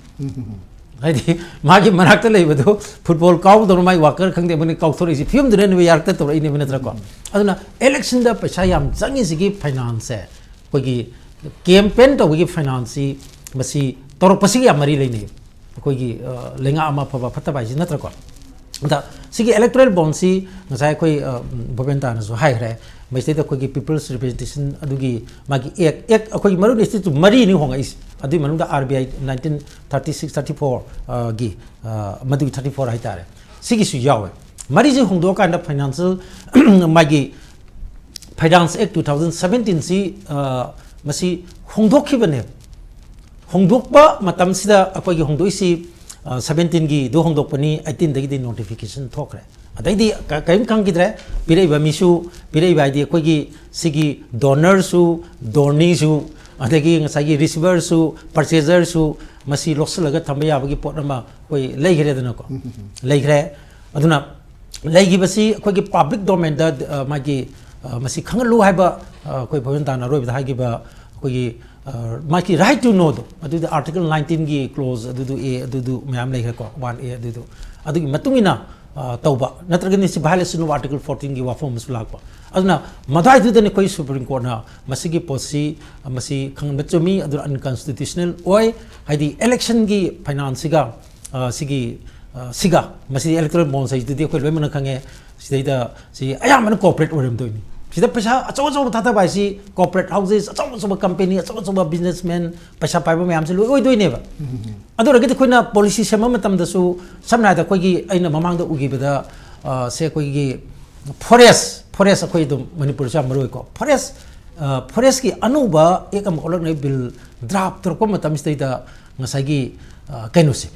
ꯍꯥꯏꯗꯤ ꯃꯥꯒꯤ ꯃꯅꯥꯛꯇ ꯂꯩꯕꯗꯣ ꯐꯨꯠꯕꯣꯜ ꯀꯥꯎꯗꯧꯅ ꯃꯥꯒꯤ ꯋꯥꯀꯔ ꯈꯪꯗꯦ ꯑꯃꯅ ꯀꯥꯎꯊꯣꯔꯛꯏꯁꯦ, ꯐꯤꯕꯝꯗꯨꯅꯅꯦꯕ ꯌꯥꯔꯛꯇ ꯇꯧꯔꯛꯏꯅꯦꯕ, ꯅꯠꯇ꯭ꯔꯀꯣ? ꯑꯗꯨꯅ ꯏꯂꯦꯛꯁꯟꯗ ꯄꯩꯁꯥ ꯌꯥꯝ ꯆꯪꯉꯤꯁꯤꯒꯤ ꯐꯥꯏꯅꯥꯟꯁꯁꯦ ꯑꯩꯈꯣꯏꯒꯤ ꯀꯦꯝꯄꯦꯟ ꯇꯧꯕꯒꯤ ꯐꯥꯏꯅꯥꯟꯁꯁꯤ ꯃꯁꯤ ꯇꯧꯔꯛꯄꯁꯤꯒ ꯌꯥꯝ ꯃꯔꯤ ꯂꯩꯅꯩ꯫ ꯑꯩꯈꯣꯏꯒꯤ, ꯑ, ꯂꯩꯉꯥꯛ ꯑꯃ ꯑꯐꯕ ꯐꯠꯇꯕ ꯍꯥꯏꯁꯤ ꯅꯠꯇ꯭ꯔꯀꯣ? ꯑꯗ ꯁꯤꯒꯤ ꯏꯂꯦꯛꯇꯣꯔꯦꯜ ꯕꯣꯟꯁꯤ ꯉꯁꯥꯏ ꯑꯩꯈꯣꯏ, ꯑ, ꯚꯨꯄꯦꯟ ꯇꯥꯅꯁꯨ ꯍꯥꯏꯈ꯭ꯔꯦ, ꯃꯁꯤꯗꯩꯗ ꯑꯩꯈꯣꯏꯒꯤ ꯄꯤꯄꯜꯁ ꯔꯤꯄ꯭ꯔꯖꯦꯟꯇꯦꯁꯟ ꯑꯗꯨꯒꯤ ꯃꯥꯒꯤ ꯑꯦꯛ, ꯑꯦꯛ ꯑꯩꯈꯣꯏꯒꯤ ꯃꯔꯨ ꯏꯟꯁꯇꯤꯇ꯭ꯌꯨꯠ ꯃꯔꯤꯅꯤ ꯍꯣꯡꯉꯛꯏꯁꯦ꯫ ꯑꯗꯨꯒꯤ ꯃꯅꯨꯡꯗ ꯑꯥꯔ ꯕꯤ ꯑꯥꯏ ꯅꯥꯏꯟꯇꯤꯟ ꯊꯥꯔꯇꯤ ꯁꯤꯛꯁ ꯊꯥꯔꯇꯤ ꯐꯣꯔꯒꯤ, ꯑ, ꯃꯗꯨꯒꯤ ꯊꯥꯔꯇꯤ ꯐꯣꯔ ꯍꯥꯏꯇꯥꯔꯦ, ꯁꯤꯒꯤꯁꯨ ꯌꯥꯎꯋꯦ꯫ ꯃꯔꯤꯁꯤ ꯍꯣꯡꯗꯣꯛꯑꯀꯥꯟꯗ ꯐꯥꯏꯅꯥꯟꯁꯤꯌꯦꯜ ꯃꯥꯒꯤ ꯐꯥꯏꯅꯥꯟꯁ ꯑꯦꯛ ꯇꯨ ꯊꯥꯎꯖꯟ ꯁꯕꯦꯟꯇꯤꯟꯁꯤ, ꯑ, ꯃꯁꯤ ꯍꯣꯡꯗꯣꯛꯈꯤꯕꯅꯦꯕ꯫ ꯍꯣꯡꯗꯣꯛꯄ ꯃꯇꯝꯁꯤꯗ ꯑꯩꯈꯣꯏꯒꯤ ꯍꯣꯡꯗꯣꯛꯏꯁꯤ, ꯑ, ꯁꯕꯦꯟꯇꯤꯟꯒꯤꯗꯨ ꯍꯣꯡꯗꯣꯛꯄꯅꯤ, ꯑꯩꯠꯇꯤꯟꯗꯒꯤꯗꯤ ꯅꯣꯇꯤꯐꯤꯀꯦꯁꯟ ꯊꯣꯛꯈ꯭ꯔꯦ꯫ ꯑꯗꯩꯗꯤ ꯀ-, ꯀꯔꯤꯝ ꯈꯪꯈꯤꯗ꯭ꯔꯦ꯫ ꯄꯤꯔꯛꯏꯕ ꯃꯤꯁꯨ, ꯄꯤꯔꯛꯏꯕ ꯍꯥꯏꯗꯤ ꯑꯩꯈꯣꯏꯒꯤ ꯁꯤꯒꯤ ꯗꯣꯅꯔꯁꯨ, ꯗꯣꯅꯤꯁꯨ, ꯑꯗꯒꯤ ꯉꯁꯥꯏꯒꯤ ꯔꯤꯁꯤꯚꯔꯁꯨ, ꯄꯔꯆꯦꯖꯔꯁꯨ, ꯃꯁꯤ ꯂꯣꯠꯁꯤꯜꯂꯒ ꯊꯝꯕ ꯌꯥꯕꯒꯤ ꯄꯣꯠ ꯑꯃ ꯑꯩꯈꯣꯏ ꯂꯩꯈ꯭ꯔꯦꯗꯅꯀꯣ꯫ ꯂꯩꯈ꯭ꯔꯦ꯫ ꯑꯗꯨꯅ ꯂꯩꯈꯤꯕꯁꯤ ꯑꯩꯈꯣꯏꯒꯤ ꯄꯕ꯭ꯂꯤꯛ ꯗꯣꯃꯦꯟꯗ, ꯑ, ꯃꯥꯒꯤ, ꯑ, ꯃꯁꯤ ꯈꯪꯍꯜꯂꯨ ꯍꯥꯏꯕ, ꯑ, ꯑꯩꯈꯣꯏ ꯚꯨꯄꯦꯟ ꯇꯥꯅ ꯑꯔꯣꯏꯕꯗ ꯍꯥꯏꯈꯤꯕ ꯑꯩꯈꯣꯏꯒꯤ, ꯑ, ꯃꯥꯒꯤ ꯔꯥꯏꯠ ꯇꯨ ꯅꯣꯗꯣ, ꯑꯗꯨꯗꯤ ꯑꯥꯔꯇꯤꯀꯜ ꯅꯥꯏꯟꯇꯤꯟꯒꯤ ꯀ꯭ꯂꯣꯖ ꯑꯗꯨꯗꯨ, ꯑꯦ ꯑꯗꯨꯗꯨ ꯃꯌꯥꯝ ꯂꯩꯈ꯭ꯔꯦꯀꯣ, ꯋꯥꯟ ꯑꯦ ꯑꯗꯨꯗꯨ꯫ ꯑꯗꯨꯒꯤ ꯃꯇꯨꯡ ꯏꯟꯅ, ꯑ, ꯇꯧꯕ, ꯅꯠꯇ꯭ꯔꯒꯗꯤ ꯁꯤ violation of Article fourteenꯒꯤ ꯋꯥꯐꯝ ꯑꯃꯁꯨ ꯂꯥꯛꯄ꯫ ꯑꯗꯨꯅ ꯃꯗꯨꯋꯥꯏꯗꯨꯗꯅꯤ ꯑꯩꯈꯣꯏ ꯁꯨꯄ꯭ꯔꯤꯝ ꯀꯣꯔꯠꯅ ꯃꯁꯤꯒꯤ ꯄꯣꯠꯁꯤ, ꯑ, ꯃꯁꯤ ꯈꯪꯍꯟꯕ ꯆꯨꯝꯃꯤ, ꯑꯗꯨꯅ unconstitutional ꯑꯣꯏ, ꯍꯥꯏꯗꯤ ꯏꯂꯦꯛꯁꯟꯒꯤ ꯐꯥꯏꯅꯥꯟꯁꯁꯤꯒ, ꯑ, ꯁꯤꯒꯤ, ꯑ, ꯁꯤꯒ, ꯃꯁꯤꯗꯤ ꯏꯂꯦꯛꯇꯣꯔꯦꯜ ꯕꯣꯟꯁ ꯍꯥꯏꯁꯤꯗꯤ ꯑꯩꯈꯣꯏ ꯂꯣꯏꯅꯃꯛꯅ ꯈꯪꯉꯦ꯫ ꯁꯤꯗꯩꯗ ꯁꯤ ꯑꯌꯥꯝꯕꯅ ꯀꯣꯔꯄꯣꯔꯦꯠ ꯑꯣꯏꯔꯝꯗꯣꯏꯅꯤ꯫ ꯁꯤꯗ ꯄꯩꯁꯥ ꯑꯆꯧ ꯑꯆꯧꯕ ꯊꯥꯗꯕ ꯍꯥꯏꯁꯤ ꯀꯣꯔꯄꯣꯔꯦꯠ ꯍꯥꯎꯁꯦꯁ, ꯑꯆꯧ ꯑꯆꯧꯕ ꯀꯝꯄꯦꯅꯤ, ꯑꯆꯧ ꯑꯆꯧꯕ ꯕꯤꯖꯤꯅꯦꯁꯃꯦꯟ, ꯄꯩꯁꯥ ꯄꯥꯏꯕ ꯃꯌꯥꯝꯁꯤ ꯂꯣꯏ ꯑꯣꯏꯗꯣꯏꯅꯦꯕ꯫ ꯑꯗꯨ ꯑꯣꯏꯔꯒꯗꯤ ꯑꯩꯈꯣꯏꯅ ꯄꯣꯂꯤꯁꯤ ꯁꯦꯝꯕ ꯃꯇꯝꯗꯁꯨ, ꯁꯝꯅ ꯍꯥꯏꯔꯕꯗ ꯑꯩꯈꯣꯏꯒꯤ, ꯑꯩꯅ ꯃꯃꯥꯡꯗ ꯎꯈꯤꯕꯗ, ꯑ, ꯁꯦ ꯑꯩꯈꯣꯏꯒꯤ ꯐꯣꯔꯦꯁ, ꯐꯣꯔꯦꯁ ꯑꯩꯈꯣꯏ ꯑꯗꯨꯝ ꯃꯅꯤꯄꯨꯔꯁꯨ ꯌꯥꯝ ꯃꯔꯨ ꯑꯣꯏꯀꯣ꯫ ꯐꯣꯔꯦꯁ ꯐꯣꯔꯦꯁꯀꯤ ꯑꯅꯧꯕ ꯑꯦꯛ ꯑꯃ ꯑꯣꯜꯂꯛꯅꯕ ꯕꯤꯜ ꯗ꯭ꯔꯥꯐ ꯇꯧꯔꯛꯄ ꯃꯇꯝꯁꯤꯗꯩꯗ ꯉꯁꯥꯏꯒꯤ ꯑ, ꯀꯩꯅꯣꯁꯦ,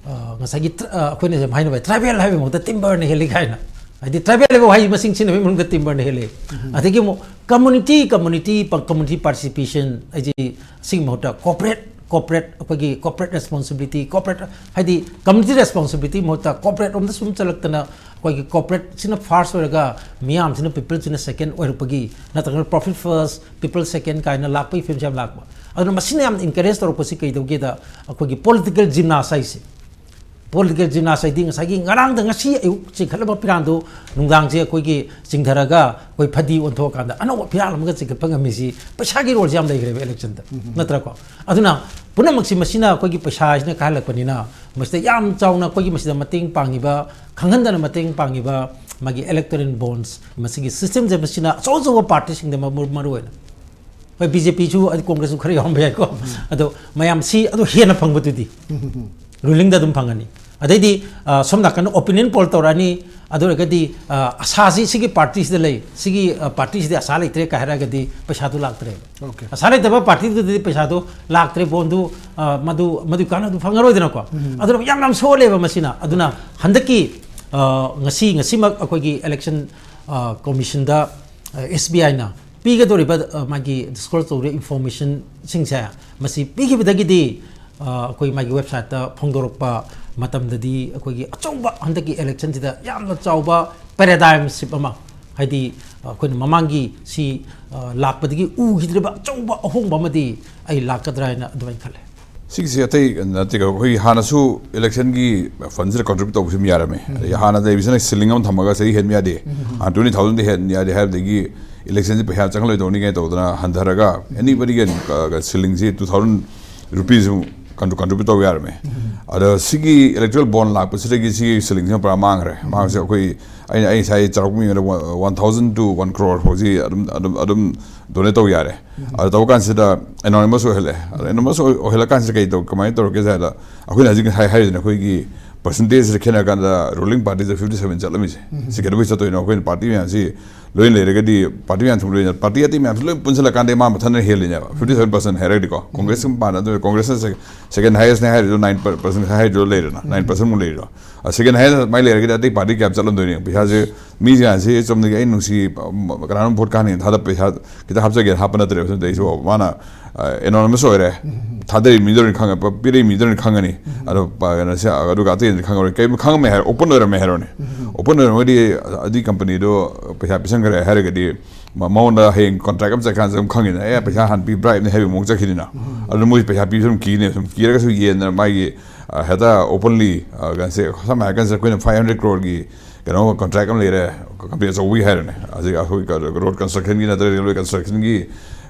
ꯑ, ꯉꯁꯥꯏꯒꯤ ꯇ꯭ꯔ- ꯑ, ꯑꯩꯈꯣꯏꯅ ꯁꯨꯝ ꯍꯥꯏꯅꯕ ꯇ꯭ꯔꯥꯏꯕꯦꯜ ꯍꯥꯏꯕ ꯃꯍꯨꯠꯇ ꯇꯤꯝꯕꯔꯅ ꯍꯦꯜꯂꯤ ꯀꯥꯏꯅ, ꯍꯥꯏꯗꯤ ꯇ꯭ꯔꯥꯏꯕꯦꯜ ꯍꯥꯏꯕ ꯋꯥꯍꯩ ꯃꯁꯤꯡ ꯁꯤꯖꯤꯟꯅꯕꯒꯤ ꯃꯅꯨꯡꯗ ꯇꯤꯝꯕꯔꯅ ꯍꯦꯜꯂꯤ꯫ ꯑꯗꯒꯤ ꯑꯃꯨꯛ ꯀꯝꯃꯨꯅꯤꯇꯤ ꯀꯝꯃꯨꯅꯤꯇꯤ ꯀꯝꯃꯨꯅꯤꯇꯤ ꯄꯥꯔꯇꯤꯁꯤꯄꯦꯁꯟ ꯍꯥꯏꯗꯤ ꯁꯤꯒꯤ ꯃꯍꯨꯠꯇ ꯀꯣꯔꯄꯣꯔꯦꯠ ꯀꯣꯔꯄꯣꯔꯦꯠ ꯑꯩꯈꯣꯏꯒꯤ ꯀꯣꯔꯄꯣꯔꯦꯠ ꯔꯦꯁꯄꯣꯟꯁꯤꯕꯤꯂꯤꯇꯤ ꯀꯣꯔꯄꯣꯔꯦꯠ ꯍꯥꯏꯗꯤ ꯀꯝꯃꯨꯅꯤꯇꯤ ꯔꯦꯁꯄꯣꯟꯁꯤꯕꯤꯂꯤꯇꯤ ꯃꯍꯨꯠꯇ ꯀꯣꯔꯄꯣꯔꯦꯠ ꯔꯣꯝꯗ ꯁꯨꯝ ꯆꯠꯂꯛꯇꯅ ꯑꯩꯈꯣꯏꯒꯤ ꯀꯣꯔꯄꯣꯔꯦꯠꯁꯤꯅ ꯐꯥꯔꯁ ꯑꯣꯏꯔꯒ ꯃꯤꯌꯥꯝꯁꯤꯅ ꯄꯤꯄꯜꯁꯤꯅ ꯁꯦꯀꯦꯟ ꯑꯣꯏꯔꯛꯄꯒꯤ ꯅꯠꯇ꯭ꯔꯒꯅ ꯄ꯭ꯔꯣꯐꯤꯠ ꯐꯥꯔꯁ ꯄꯤꯄꯜ ꯁꯦꯀꯦꯟ ꯀꯥꯏꯅ ꯂꯥꯛꯄꯒꯤ ꯐꯤꯕꯝꯁꯦ ꯌꯥꯝ ꯂꯥꯛꯄ꯫ ꯑꯗꯨꯅ ꯃꯁꯤꯅ ꯌꯥꯝ ꯏꯟꯀꯔꯦꯖ ꯇꯧꯔꯛꯄꯁꯤ ꯀꯩꯗꯧꯒꯦꯗ ꯑꯩꯈꯣꯏꯒꯤ ꯄꯣꯂꯤꯇꯤꯀꯦꯜ ꯖꯤꯝꯅꯥꯁ ꯍꯥꯏꯁꯦ ꯄꯣꯂꯤꯇꯤꯀꯦꯜ ꯖꯤꯝꯅꯥꯁ ꯍꯥꯏꯗꯤ ꯉꯁꯥꯏꯒꯤ ꯉꯔꯥꯡꯗ ꯉꯁꯤ ꯑꯌꯨꯛ ꯆꯤꯡꯈꯠꯂꯝꯕ ꯐꯤꯔꯥꯟꯗꯨ ꯅꯨꯡꯗꯥꯡꯁꯦ ꯑꯩꯈꯣꯏꯒꯤ ꯆꯤꯡꯊꯔꯒ ꯑꯩꯈꯣꯏ ꯐꯗꯤ ꯑꯣꯟꯊꯣꯛꯑꯀꯥꯟꯗ ꯑꯅꯧꯕ ꯐꯤꯔꯥꯜ ꯑꯃꯒ ꯆꯤꯡꯈꯠꯄ ꯉꯝꯃꯤꯁꯤ ꯄꯩꯁꯥꯒꯤ ꯔꯣꯜꯁꯦ ꯌꯥꯝ ꯂꯩꯈ꯭ꯔꯦꯕ ꯏꯂꯦꯛꯁꯟꯗ, ꯅꯠꯇ꯭ꯔꯀꯣ? ꯑꯗꯨꯅ ꯄꯨꯝꯅꯃꯛꯁꯤ ꯃꯁꯤꯅ ꯑꯩꯈꯣꯏꯒꯤ ꯄꯩꯁꯥꯁꯤꯅ ꯀꯥꯏꯍꯜꯂꯛꯄꯅꯤꯅ ꯃꯁꯤꯗ ꯌꯥꯝ ꯆꯥꯎꯅ ꯑꯩꯈꯣꯏꯒꯤ ꯃꯁꯤꯗ ꯃꯇꯦꯡ ꯄꯥꯡꯉꯤꯕ ꯈꯪꯍꯟꯗꯅ ꯃꯇꯦꯡ ꯄꯥꯡꯉꯤꯕ ꯃꯥꯒꯤ ꯏꯂꯦꯛꯇꯣꯔꯦꯜ ꯕꯣꯟꯁ ꯃꯁꯤꯒꯤ ꯁꯤꯁꯇꯦꯝꯁꯦ ꯃꯁꯤꯅ ꯑꯆꯧ ꯑꯆꯧꯕ ꯄꯥꯔꯇꯤꯁꯤꯡꯗ ꯃꯔꯨ ꯑꯣꯏꯅ ꯍꯣꯏ, ꯕꯤ ꯖꯦ ꯄꯤꯁꯨ ꯑꯗꯩ ꯀꯣꯡꯒ꯭ꯔꯦꯁꯁꯨ ꯈꯔ ꯌꯥꯎꯔꯝꯕ ꯌꯥꯏꯀꯣ꯫ ꯑꯗꯣ ꯃꯌꯥꯝ ꯁꯤ ꯑꯗꯨ ꯍꯦꯟꯅ ꯐꯪꯕꯗꯨꯗꯤ ꯔꯨꯂꯤꯡꯗ ꯑꯗꯨꯝ ꯐꯪꯒꯅꯤ꯫ ꯑꯗꯩꯗꯤ ꯑ, ꯁꯣꯝ ꯅꯥꯀꯟꯗ ꯑꯣꯄꯤꯅꯤꯌꯟ ꯄꯣꯜ ꯇꯧꯔꯛꯑꯅꯤ꯫ ꯑꯗꯨ ꯑꯣꯏꯔꯒꯗꯤ ꯑ, ꯑꯁꯥꯁꯤ ꯁꯤꯒꯤ ꯄꯥꯔꯇꯤꯁꯤꯗ ꯂꯩ, ꯁꯤꯒꯤ ꯑ, ꯄꯥꯔꯇꯤꯁꯤꯗꯤ ꯑꯁꯥ ꯂꯩꯇ꯭ꯔꯦ ꯀꯥꯏ ꯍꯥꯏꯔꯒꯗꯤ ꯄꯩꯁꯥꯗꯨ ꯂꯥꯛꯇ꯭ꯔꯦꯕ꯫ Okay. ꯑꯁꯥ ꯂꯩꯇꯕ ꯄꯥꯔꯇꯤꯗꯨꯗꯗꯤ ꯄꯩꯁꯥꯗꯨ ꯂꯥꯛꯇ꯭ꯔꯦ, ꯕꯣꯟꯗꯨ ꯑ, ꯃꯗꯨ ꯃꯗꯨ ꯀꯥꯟꯅꯕꯗꯨ ꯐꯪꯉꯔꯣꯏꯗꯅꯀꯣ꯫ ꯑꯗꯨꯅ ꯌꯥꯝ ꯌꯥꯝ ꯁꯣꯜꯂꯦꯕ ꯃꯁꯤꯅ꯫ ꯑꯗꯨꯅ ꯍꯟꯗꯛꯀꯤ ꯑ, ꯉꯁꯤ ꯉꯁꯤꯃꯛ ꯑꯩꯈꯣꯏꯒꯤ ꯏꯂꯦꯛꯁꯟ ꯀꯣꯃꯤꯁꯟꯗ ꯑꯦꯁ ꯕꯤ ꯑꯥꯏꯅ ꯄꯤꯒꯗꯧꯔꯤꯕ ꯑ, ꯃꯥꯒꯤ ꯗꯤꯁꯀ꯭ꯂꯣꯖ ꯇꯧꯔꯤꯕ ꯏꯟꯐꯣꯔꯃꯦꯁꯟꯁꯤꯡꯁꯦ ꯃꯁꯤ ꯄꯤꯈꯤꯕꯗꯒꯤꯗꯤ ꯑ, ꯑꯩꯈꯣꯏ ꯃꯥꯒꯤ ꯋꯦꯕꯁꯥꯏꯠꯇ ꯐꯣꯡꯗꯣꯔꯛꯄ ꯃꯇꯝꯗꯗꯤ ꯑꯩꯈꯣꯏꯒꯤ ꯑꯆꯧꯕ ꯍꯟꯗꯛꯀꯤ ꯏꯂꯦꯛꯁꯟꯁꯤꯗ ꯌꯥꯝꯅ ꯆꯥꯎꯕ ꯄꯦꯔꯥꯗꯥꯏꯝ ꯁꯤꯞ ꯑꯃ ꯍꯥꯏꯗꯤ ꯑ, ꯑꯩꯈꯣꯏꯅ ꯃꯃꯥꯡꯒꯤ ꯁꯤ ꯑ, ꯂꯥꯛꯄꯗꯒꯤ ꯎꯈꯤꯗ꯭ꯔꯤꯕ ꯑꯆꯧꯕ ꯑꯍꯣꯡꯕ ꯑꯃꯗꯤ ꯑꯩ ꯂꯥꯛꯀꯗ꯭ꯔꯥ ꯍꯥꯏꯅ ꯑꯗꯨꯃꯥꯏꯅ ꯈꯜꯂꯦ꯫ ꯁꯤꯒꯤꯁꯦ ꯑꯇꯩ ꯅꯠꯇꯦ, ꯑꯩꯈꯣꯏ ꯍꯥꯟꯅꯁꯨ ꯏꯂꯦꯛꯁꯟꯒꯤ ꯐꯟꯁꯤꯗ ꯀꯟꯇ꯭ꯔꯤꯕ꯭ꯌꯨꯠ ꯇꯧꯕꯁꯨ ꯑꯗꯨꯝ ꯌꯥꯔꯝꯃꯦ꯫ ꯑꯗꯩ ꯍꯥꯟꯅ ꯂꯩꯕꯁꯤꯅ ꯁꯤꯂꯤꯡ ꯑꯃ ꯊꯝꯃꯒ ꯆꯍꯤ ꯍꯦꯟꯕ ꯌꯥꯗꯦ, ꯇ꯭ꯋꯦꯟꯇꯤ ꯊꯥꯎꯖꯟꯗꯤ ꯍꯦꯟꯕ ꯌꯥꯗꯦ ꯍꯥꯏꯕꯗꯒꯤ ꯏꯂꯦꯛꯁꯟꯁꯤ ꯄꯩꯁꯥ ꯆꯪꯍꯜꯂꯣꯏꯗꯧꯅꯤ ꯀꯥꯏꯅ ꯇꯧꯗꯅ ꯍꯟꯊꯔꯒ ꯑꯦꯅꯤꯕꯗꯤꯒꯤ ꯁꯤꯂꯤꯡꯁꯤ ꯇꯨ ꯊꯥꯎꯖꯟ ꯔꯨꯄꯤꯁ ꯀꯟꯇ꯭ꯔꯤꯕ꯭ꯌꯨꯠ ꯇꯧꯕ ꯌꯥꯔꯝꯃꯦ꯫ ꯑꯗ ꯁꯤꯒꯤ ꯏꯂꯦꯛꯇꯣꯔꯦꯜ ꯕꯣꯟ ꯂꯥꯛꯄꯁꯤꯗꯒꯤ ꯁꯤꯒꯤ ꯁꯤꯂꯤꯡꯁꯤꯅ ꯄꯨꯔꯥ ꯃꯥꯡꯈ꯭ꯔꯦ꯫ ꯃꯥꯡꯕꯁꯦ ꯑꯩꯈꯣꯏ ꯑꯩꯅ ꯑꯩ ꯉꯁꯥꯏ ꯆꯥꯎꯔꯥꯛꯄ ꯃꯤ ꯑꯃꯗ one thousand two one crore ꯐꯥꯎꯁꯤ ꯑꯗꯨꯝ ꯑꯗꯨꯝ ꯑꯗꯨꯝ ꯗꯣꯅꯦꯠ ꯇꯧ ꯌꯥꯔꯦ꯫ ꯑꯗ ꯇꯧꯕ ꯀꯥꯟꯁꯤꯗ ꯑꯦꯅꯣꯅꯤꯃꯁ ꯑꯣꯏꯍꯜꯂꯦ꯫ ꯑꯗ ꯑꯦꯅꯣꯅꯤꯃꯁ ꯑꯣꯏꯍꯜꯂꯀꯥꯟꯁꯤꯗ ꯀꯩ ꯇꯧ ꯀꯃꯥꯏꯅ ꯇꯧꯔꯛꯀꯦ ꯍꯥꯏꯗ ꯑꯩꯈꯣꯏꯅ ꯍꯧꯖꯤꯛ ꯍꯥꯏ ꯍꯥꯏꯔꯤꯗꯅ ꯑꯩꯈꯣꯏꯒꯤ ꯄꯔꯁꯦꯟꯇꯦꯖꯇ ꯈꯦꯠꯅꯔꯀꯥꯟꯗ ꯔꯨꯂꯤꯡ ꯄꯥꯔꯇꯤꯗ ꯐꯤꯐꯇꯤ ꯁꯚꯦꯟ ꯆꯠꯂꯝꯃꯤꯁꯦ꯫ ꯁꯤ ꯀꯩꯗꯧꯕꯩ ꯆꯠꯇꯣꯏꯅꯣ? ꯑꯩꯈꯣꯏꯅ ꯄꯥꯔꯇꯤ ꯃꯌꯥꯝꯁꯤ ꯂꯣꯏꯅ ꯂꯩꯔꯒꯗꯤ, ꯄꯥꯔꯇꯤ ꯃꯌꯥꯝ ꯊꯨꯝ ꯂꯣꯏꯅ, ꯄꯥꯔꯇꯤ ꯑꯇꯩ ꯃꯌꯥꯝꯁꯤ ꯂꯣꯏ ꯄꯨꯟꯁꯤꯜꯂꯀꯥꯟꯗ ꯃꯥ ꯃꯊꯟꯇ ꯍꯦꯜꯂꯤꯅꯦꯕ꯫ ꯐꯤꯐꯇꯤ ꯁꯚꯦꯟ ꯄꯥꯔꯁꯦꯟ ꯍꯥꯏꯔꯒꯗꯤꯀꯣ, ꯀꯣꯡꯒ꯭ꯔꯦꯁꯀ ꯃꯄꯥꯟꯗ ꯑꯗꯨ ꯀꯣꯡꯒ꯭ꯔꯦꯁꯅ ꯁꯦꯀꯦꯟ ꯍꯥꯏꯌꯦꯁꯅꯦ ꯍꯥꯏꯔꯤꯗꯣ, ꯅꯥꯏꯟ ꯄꯥꯔꯁꯦꯟ ꯍꯥꯏꯔꯤꯗꯣ ꯂꯩꯔꯦꯅ, ꯅꯥꯏꯟ ꯄꯥꯔꯁꯦꯟꯃꯨꯛ ꯂꯩꯔꯤꯗꯣ꯫ ꯁꯦꯀꯦꯟ ꯍꯥꯏꯌꯦꯁ ꯃꯥꯏ ꯂꯩꯔꯒꯗꯤ ꯑꯇꯩ ꯄꯥꯔꯇꯤ ꯀꯌꯥ ꯆꯠꯂꯝꯗꯣꯏꯅꯣ? ꯄꯩꯁꯥꯁꯦ ꯃꯤꯁꯦ ꯍꯥꯟꯅꯁꯤ ꯆꯨꯝꯅꯒꯤ ꯑꯩ ꯅꯨꯡꯁꯤ, ꯀꯅꯥꯅꯣꯝ ꯚꯣꯠ ꯀꯥꯍꯟꯅꯤꯡꯉꯦ ꯊꯥꯗ ꯄꯩꯁꯥ ꯈꯤꯇ ꯍꯥꯞꯆꯒꯦꯅ ꯍꯥꯞꯄ ꯅꯠꯇ꯭ꯔꯦꯕ꯫ ꯁꯤꯗꯩꯁꯨ ꯃꯥꯅ ꯑꯦꯅꯣꯅꯤꯃꯁ ꯑꯣꯏꯔꯦ, ꯊꯥꯗꯔꯤ ꯃꯤꯗꯨꯅ ꯈꯪꯉꯦ, ꯄꯤꯔꯛꯏ ꯃꯤꯗꯨꯅ ꯈꯪꯉꯅꯤ꯫ ꯑꯗꯣ ꯄ-, ꯀꯩꯅꯣꯁꯦ, ꯑꯗꯨꯒ ꯑꯇꯩꯗꯤ ꯈꯪꯉꯔꯣꯏ꯫ ꯀꯩꯒꯨꯝꯕ ꯈꯪꯉꯝꯃꯦ ꯍꯥꯏꯔꯣ, ꯑꯣꯄꯟ ꯑꯣꯏꯔꯝꯃꯦ ꯍꯥꯏꯔꯣꯅꯦ꯫ ꯑꯣꯄꯟ ꯑꯣꯏꯔꯝꯃꯒꯗꯤ ꯑꯗꯨꯒꯤ ꯀꯝꯄꯅꯤꯗꯣ ꯄꯩꯁꯥ ꯄꯤꯁꯟꯈ꯭ꯔꯦ ꯍꯥꯏꯔꯒꯗꯤ ꯃ-, ꯃꯉꯣꯟꯗ ꯍꯌꯦꯡ ꯀꯣꯟꯇ꯭ꯔꯦꯛ ꯑꯃ ꯆꯠꯀꯥꯟꯗ ꯑꯗꯨꯝ ꯈꯪꯉꯤꯗꯅ, "ꯑꯦ, ꯄꯩꯁꯥ ꯍꯥꯟꯅ ꯄꯤ, ꯕ꯭ꯔꯥꯏꯕꯅꯤ" ꯍꯥꯏꯕꯒꯤ ꯃꯑꯣꯡ ꯆꯠꯈꯤꯅꯤꯅ꯫ ꯑꯗꯨꯅ ꯃꯣꯏ ꯄꯩꯁꯥ ꯄꯤꯕꯁꯨ ꯑꯗꯨꯝ ꯀꯤꯅꯦ, ꯁꯨꯝ ꯀꯤꯔꯒꯁꯨ ꯌꯦꯟꯗꯅ ꯃꯥꯒꯤ, ꯑ, ꯍꯦꯛꯇ ꯑꯣꯄꯟꯂꯤ, ꯑ, ꯀꯩꯅꯣꯁꯦ, ꯁꯝꯅ ꯍꯥꯏꯔꯀꯥꯟꯗ ꯑꯩꯈꯣꯏꯅ ꯐꯥꯏꯚ ꯍꯟꯗ꯭ꯔꯦꯠ ꯀ꯭ꯔꯣꯔꯒꯤ ꯀꯩꯅꯣ ꯀꯣꯟꯇ꯭ꯔꯦꯛ ꯑꯃ ꯂꯩꯔꯦ, ꯀꯝꯄꯦꯅꯤ ꯑꯆꯧꯕꯒꯤ ꯍꯥꯏꯔꯅꯦ, ꯑꯗꯒꯤ ꯑꯩꯈꯣꯏ ꯀ-, ꯔꯣꯗ ꯀꯟꯁꯇ꯭ꯔꯛꯁꯟꯒꯤ ꯅꯠꯇ꯭ꯔꯒ ꯔꯦꯜꯋꯦ ꯀꯟꯁꯇ꯭ꯔꯛꯁꯟꯒꯤ,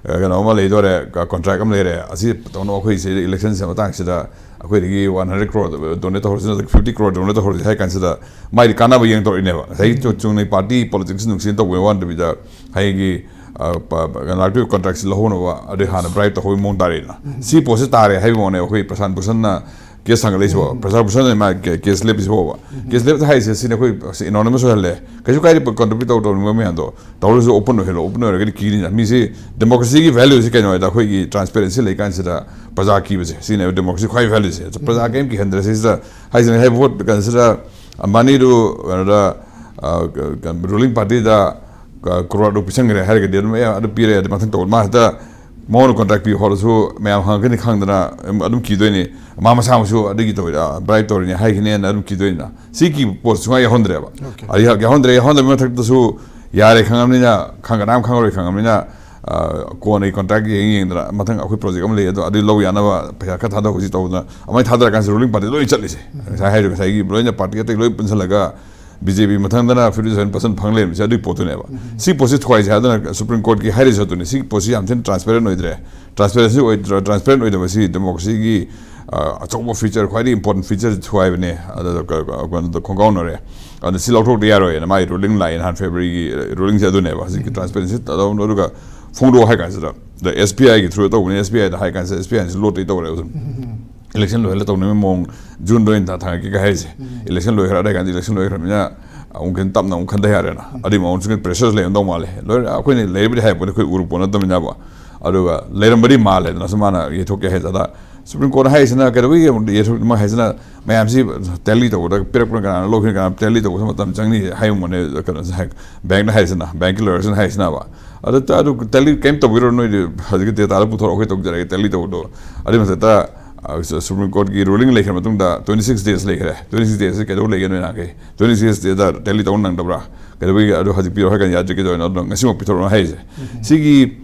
ꯑ, ꯀꯩꯅꯣ ꯑꯃ ꯂꯩꯗꯣꯔꯦ, ꯀ-, ꯀꯣꯟꯇ꯭ꯔꯦꯛ ꯑꯃ ꯂꯩꯔꯦ, ꯑꯁꯤ ꯇꯧꯅꯕ ꯑꯩꯈꯣꯏ ꯁꯤꯗ ꯏꯂꯦꯛꯁꯟꯁꯦ ꯃꯇꯥꯡꯁꯤꯗ ꯑꯩꯈꯣꯏꯗꯒꯤ ꯋꯥꯟ ꯍꯟꯗ꯭ꯔꯦꯠ ꯀ꯭ꯔꯣꯔ ꯗꯣꯅꯦꯠ ꯇꯧꯍꯧꯔꯁꯤ ꯅꯠꯇ꯭ꯔꯒ ꯐꯤꯐꯇꯤ ꯀ꯭ꯔꯣꯔ ꯗꯣꯅꯦꯠ ꯇꯧꯍꯧꯔꯁꯤ ꯍꯥꯏ ꯀꯥꯟꯁꯤꯗ ꯃꯥꯏꯗꯤ ꯀꯥꯟꯅꯕ ꯌꯦꯡꯗꯧꯔꯤꯅꯦꯕ꯫ ꯉꯁꯥꯏꯒꯤ ꯆꯨ-, ꯆꯨꯝꯅꯩ ꯄꯥꯔꯇꯤ ꯄꯣꯂꯤꯇꯤꯛꯁ ꯅꯨꯡꯁꯤꯅ ꯇꯧꯕꯒꯤ ꯋꯥ ꯅꯠꯇꯕꯤꯗ ꯍꯌꯦꯡꯒꯤ, ꯑ, ꯄ-, ꯄ-, ꯂꯥꯛꯇꯣꯏꯕ ꯀꯣꯟꯇ꯭ꯔꯦꯛꯁꯤ ꯂꯧꯍꯧꯅꯕ ꯑꯗꯩ ꯍꯥꯟꯅ ꯕ꯭ꯔꯥꯏꯕ ꯇꯧꯍꯧꯕꯒꯤ ꯃꯑꯣꯡ ꯇꯥꯔꯦꯗꯅ꯫ ꯁꯤ ꯄꯣꯠꯁꯤ ꯇꯥꯔꯦ ꯍꯥꯏꯕ ꯋꯥꯅꯦ ꯑꯩꯈꯣꯏ ꯄ꯭ꯔꯁꯥꯟ ꯚꯨꯁꯟꯅ ꯀꯦꯁ ꯊꯥꯡꯒꯠꯂꯛꯏꯁꯤꯕꯣ꯫ ꯄ꯭ꯔꯁꯥꯟ ꯚꯨꯁꯟꯅ ꯃꯥ ꯀꯦ-, ꯀꯦꯁ ꯂꯦꯞꯄꯤꯁꯤꯕꯣꯕ꯫ ꯀꯦꯁ ꯂꯦꯞꯄ ꯍꯥꯏꯁꯦ ꯁꯤꯅ ꯑꯩꯈꯣꯏ ꯑꯦꯅꯣꯅꯤꯃꯁ ꯑꯣꯏꯍꯜꯂꯦ꯫ ꯀꯩꯁꯨ ꯀꯥꯏꯗꯦ, ꯀꯟꯇ꯭ꯔꯤꯕ꯭ꯌꯨꯠ ꯇꯧ-, ꯇꯧꯅꯤꯡꯕ ꯃꯌꯥꯝꯗꯣ ꯇꯧꯔꯁꯨ ꯑꯣꯄꯟ ꯑꯣꯏꯍꯜꯂꯣ꯫ ꯑꯣꯄꯟ ꯑꯣꯏꯔꯒꯗꯤ ꯀꯤꯅꯤꯅ꯫ ꯃꯤꯁꯤ ꯗꯦꯃꯣꯀ꯭ꯔꯦꯁꯤꯒꯤ ꯚꯦꯂ꯭ꯌꯨꯁꯤ ꯀꯩꯅꯣ ꯍꯥꯏꯗ ꯑꯩꯈꯣꯏꯒꯤ ꯇ꯭ꯔꯥꯟꯁꯄꯦꯔꯦꯟꯁꯤ ꯂꯩꯀꯥꯟꯁꯤꯗ ꯄ꯭ꯔꯖꯥ ꯀꯤꯕꯁꯦ, ꯁꯤꯅꯦꯕ ꯗꯦꯃꯣꯀ꯭ꯔꯦꯁꯤ ꯈ꯭ꯋꯥꯏ ꯚꯦꯂ꯭ꯌꯨꯁꯦ꯫ ꯄ꯭ꯔꯖꯥ ꯀꯔꯤꯝ ꯀꯤꯍꯟꯗ꯭ꯔꯦ ꯁꯤꯁꯤꯗ꯫ ꯍꯥꯏꯁꯤꯅ ꯍꯥꯏꯕ ꯄꯣꯠ ꯀꯩꯅꯣꯁꯤꯗ ꯑꯝꯕꯥꯅꯤꯗꯨ ꯀꯩꯅꯣꯗ, ꯑ, ꯀ-, ꯀ-, ꯔꯨꯂꯤꯡ ꯄꯥꯔꯇꯤꯗ ꯀ-, ꯀ꯭ꯔꯣꯔ ꯑꯗꯨ ꯄꯤꯁꯟꯈ꯭ꯔꯦ ꯍꯥꯏꯔꯒꯗꯤ ꯑꯗꯨꯝ, "ꯑꯦ, ꯑꯗꯨ ꯄꯤꯔꯦ, ꯑꯗꯨ ꯃꯊꯪ ꯇꯧ", ꯃꯥ ꯍꯦꯛꯇ ꯃꯉꯣꯟꯗ ꯀꯣꯟꯇ꯭ꯔꯦꯛ ꯄꯤꯌꯨ ꯍꯥꯏꯔꯁꯨ ꯃꯌꯥꯝ ꯍꯪꯉꯛꯀꯅꯤ ꯈꯪꯗꯅ ꯑꯗꯨꯝ ꯀꯤꯗꯣꯏꯅꯤ꯫ ꯃꯥ ꯃꯁꯥꯃꯛꯁꯨ ꯑꯗꯨꯒꯤ ꯇꯧꯔꯤ, ꯑ, ꯕ꯭ꯔꯥꯏꯕ ꯇꯧꯔꯤꯅꯤ ꯍꯥꯏꯈꯤꯅꯤꯅ ꯑꯗꯨꯝ ꯀꯤꯗꯣꯏꯅꯤꯅ꯫ ꯁꯤꯒꯤ ꯄꯣꯠ ꯁꯨꯡꯌꯥ ꯌꯥꯎꯍꯟꯗ꯭ꯔꯦꯕ꯫ ꯑꯗꯨ ꯌꯥꯎ-, ꯌꯥꯎꯍꯟꯗ꯭ꯔꯦ, ꯌꯥꯎꯍꯟꯗꯕꯒꯤ ꯃꯊꯛꯇꯁꯨ ꯌꯥꯔꯦ ꯈꯪꯉꯕꯅꯤꯅ, ꯈꯪ-, ꯀꯅꯥꯝ ꯈꯪꯉꯔꯣꯏ ꯈꯪꯉꯕꯅꯤꯅ, ꯑ, ꯀꯣꯟꯅ ꯀꯣꯟꯇ꯭ꯔꯦꯛ ꯌꯦꯡ ꯌꯦꯡꯗꯅ ꯃꯊꯪ ꯑꯩꯈꯣꯏ ꯄ꯭ꯔꯣꯖꯦꯛ ꯑꯃ ꯂꯩ, ꯑꯗꯣ ꯑꯗꯨ ꯂꯧ ꯌꯥꯅꯕ ꯄꯩꯁꯥ ꯈꯔ ꯊꯥꯗꯧ ꯍꯧꯖꯤꯛ ꯇꯧꯗꯅ ꯑꯗꯨꯃꯥꯏꯅ ꯊꯥꯗꯔꯀꯥꯟꯁꯤꯗ ꯔꯨꯂꯤꯡ ꯄꯥꯔꯇꯤ ꯂꯣꯏ ꯆꯠꯂꯤꯁꯦ꯫ ꯉꯁꯥꯏ ꯍꯥꯏꯔꯤꯕ ꯉꯁꯥꯏꯒꯤ ꯂꯣꯏꯅ ꯄꯥꯔꯇꯤ ꯑꯇꯩ ꯂꯣꯏ ꯄꯨꯟꯁꯤꯜꯂꯒ ꯕꯤ ꯖꯦ ꯄꯤ ꯃꯊꯪꯗꯅ ꯐꯤꯐꯇꯤ ꯁꯚꯦꯟ ꯄꯥꯔꯁꯦꯟ ꯐꯪ ꯂꯩꯔꯝꯃꯤꯁꯦ ꯑꯗꯨꯒꯤ ꯄꯣꯠꯇꯨꯅꯦꯕ꯫ ꯁꯤ ꯄꯣꯠꯁꯤ ꯊꯨꯒꯥꯏꯁꯦ ꯍꯥꯏꯗꯅ ꯁꯨꯄ꯭ꯔꯤꯝ ꯀꯣꯔꯠꯀꯤ ꯍꯥꯏꯔꯤꯁꯨ ꯑꯗꯨꯅꯤ꯫ ꯁꯤ ꯄꯣꯠꯁꯤ ꯌꯥꯝ ꯊꯤꯅ ꯇ꯭ꯔꯥꯟꯁꯄꯦꯔꯦꯟ ꯑꯣꯏꯗ꯭ꯔꯦ꯫ ꯇ꯭ꯔꯥꯟꯁꯄꯦꯔꯦꯟꯁꯤ ꯑꯣꯏꯗ꯭ꯔ-, ꯇ꯭ꯔꯥꯟꯁꯄꯦꯔꯦꯟ ꯑꯣꯏꯗꯕꯁꯤ ꯗꯦꯃꯣꯀ꯭ꯔꯦꯁꯤꯒꯤ, ꯑ, ꯑꯆꯧꯕ ꯐꯤꯆꯔ, ꯈ꯭ꯋꯥꯏꯗꯒꯤ ꯏꯝꯄꯣꯔꯇꯦꯟ ꯐꯤꯆꯔꯁꯤ ꯊꯨꯒꯥꯏꯕꯅꯦ꯫ ꯑꯗꯨꯗ ꯀ-, ꯀ-, ꯀꯩꯅꯣꯗ ꯈꯣꯡꯒꯥꯎꯅꯔꯦ꯫ ꯑꯗꯨ ꯁꯤ ꯂꯧꯊꯣꯛꯇ ꯌꯥꯔꯣꯏꯅ ꯃꯥꯒꯤ ꯔꯨꯂꯤꯡ ꯂꯥꯛꯑꯦ ꯅꯍꯥꯟ ꯐꯦꯕ꯭ꯔꯨꯋꯥꯔꯤꯒꯤ ꯔꯨꯂꯤꯡꯁꯦ ꯑꯗꯨꯅꯦꯕ꯫ ꯍꯧꯖꯤꯛꯀꯤ ꯇ꯭ꯔꯥꯟꯁꯄꯦꯔꯦꯟꯁꯤ ꯇꯧꯔꯣ ꯑꯗꯨꯒ ꯐꯣꯡꯗꯣꯛꯑꯣ ꯍꯥꯏ ꯀꯥꯟꯁꯤꯗ, ꯑꯗ ꯑꯦꯁ ꯕꯤ ꯑꯥꯏꯒꯤ ꯊ꯭ꯔꯨꯗ ꯇꯧꯕꯅꯦ, ꯑꯦꯁ ꯕꯤ ꯑꯥꯏꯗ ꯍꯥꯏ ꯀꯥꯟꯁꯤꯗ ꯑꯦꯁ ꯕꯤ ꯑꯥꯏꯅꯁꯨ ꯂꯣꯠꯇ ꯇꯧꯔꯦꯕ ꯑꯗꯨꯝ꯫ ꯏꯂꯦꯛꯁꯟ ꯂꯣꯏꯍꯜꯂ ꯇꯧꯅꯕꯒꯤ ꯃꯑꯣꯡ, ꯖꯨꯟꯗ ꯑꯣꯏꯅ ꯊꯥ ꯊꯥꯡꯒꯠꯀꯦ ꯍꯥꯏꯁꯦ꯫ ꯏꯂꯦꯛꯁꯟ ꯂꯣꯏꯈ꯭ꯔ ꯑꯗꯥꯏ ꯀꯥꯟꯗ ꯏꯂꯦꯛꯁꯟ ꯂꯣꯏꯈ꯭ꯔꯕꯅꯤꯅ ꯑꯃꯨꯛ ꯍꯦꯟꯅ ꯇꯞꯅ ꯑꯃꯨꯛ ꯈꯟꯊ ꯌꯥꯔꯦꯅ꯫ ꯑꯗꯨꯒꯤ ꯃꯑꯣꯡꯁꯨ ꯄ꯭ꯔꯦꯁꯔꯁꯨ ꯂꯩꯔꯝꯗꯧ ꯃꯥꯜꯂꯦ꯫ ꯂꯣꯏꯅ ꯑꯩꯈꯣꯏꯅ ꯂꯩꯔꯕꯨꯗꯤ ꯍꯥꯏꯕꯅꯤ, ꯑꯩꯈꯣꯏ ꯎꯔꯨ ꯄꯣꯠ ꯅꯠꯇꯕꯅꯤꯅꯕ꯫ ꯑꯗꯨꯒ ꯂꯩꯔꯝꯕꯗꯤ ꯃꯥꯜꯂꯦꯗꯅ ꯁꯨꯝ ꯃꯥꯅ ꯌꯩꯊꯣꯛꯀꯦ ꯍꯥꯏꯗ꯫ ꯁꯨꯄ꯭ꯔꯤꯝ ꯀꯣꯔꯠꯅ ꯍꯥꯏꯁꯤꯅ ꯀꯩꯗꯧꯕꯒꯤ ꯑꯃꯨꯛ ꯌꯩꯊꯣꯛ-, ꯃꯥ ꯍꯥꯏꯁꯤꯅ ꯃꯌꯥꯝꯁꯤ ꯇꯦꯂꯤ ꯇꯧꯕꯗ ꯄꯤꯔꯛꯄꯅ ꯀꯅꯥꯅ ꯂꯧꯈꯤꯅ ꯀꯅꯥꯅ ꯇꯦꯂꯤ ꯇꯧꯕꯁꯨ ꯃꯇꯝ ꯆꯪꯅꯤ ꯍꯥꯏꯕꯅꯦ꯫ ꯀꯩꯅꯣꯁꯦ ꯍꯥꯏ, ꯕꯦꯡꯛꯅ ꯍꯥꯏꯁꯤꯅ, ꯕꯦꯡꯛꯀꯤ ꯂꯣꯌꯔꯁꯤꯅ ꯍꯥꯏꯁꯤꯅꯕ꯫ ꯑꯗꯨ, ꯑꯗꯨ ꯇꯦꯂꯤ ꯀꯩꯝ ꯇꯧꯕꯤꯔꯣ, ꯅꯣꯏꯗꯤ ꯍꯧꯖꯤꯛꯀꯤ ꯗꯦꯇꯥꯗꯣ ꯄꯨꯊꯣꯔꯛꯑꯣ, ꯑꯩꯈꯣꯏ ꯇꯧꯖꯔꯒꯦ ꯇꯦꯂꯤ ꯇꯧꯕꯗꯣ꯫ ꯑꯗꯨꯒꯤ ꯃꯊꯛꯇ, ꯑ, ꯁꯨꯄ꯭ꯔꯤꯝ ꯀꯣꯔꯠꯀꯤ ꯔꯨꯂꯤꯡ ꯂꯩꯈ꯭ꯔ ꯃꯇꯨꯡꯗ twenty six days ꯂꯩꯈ꯭ꯔꯦ꯫ Twenty six days ꯀꯩꯗꯧ ꯂꯩꯒꯦ ꯅꯣꯏ ꯅꯍꯥꯟꯈꯩ? Twenty six daysꯗ ꯇꯦꯂꯤ ꯇꯧꯕ ꯅꯪꯗꯕ꯭ꯔꯥ? ꯀꯩꯗꯧꯕꯒꯤ ꯑꯗꯨ ꯍꯧꯖꯤꯛ ꯄꯤꯔꯛꯑꯣ ꯍꯥꯏꯔ ꯀꯥꯟꯗ ꯌꯥꯗ꯭ꯔꯤ ꯀꯩꯗꯧꯔꯤꯅꯣ? ꯑꯗꯨꯅ ꯉꯁꯤꯃꯛ ꯄꯤꯊꯣꯔꯛꯑꯣꯅ ꯍꯥꯏꯔꯤꯁꯦ꯫ ꯁꯤꯒꯤ,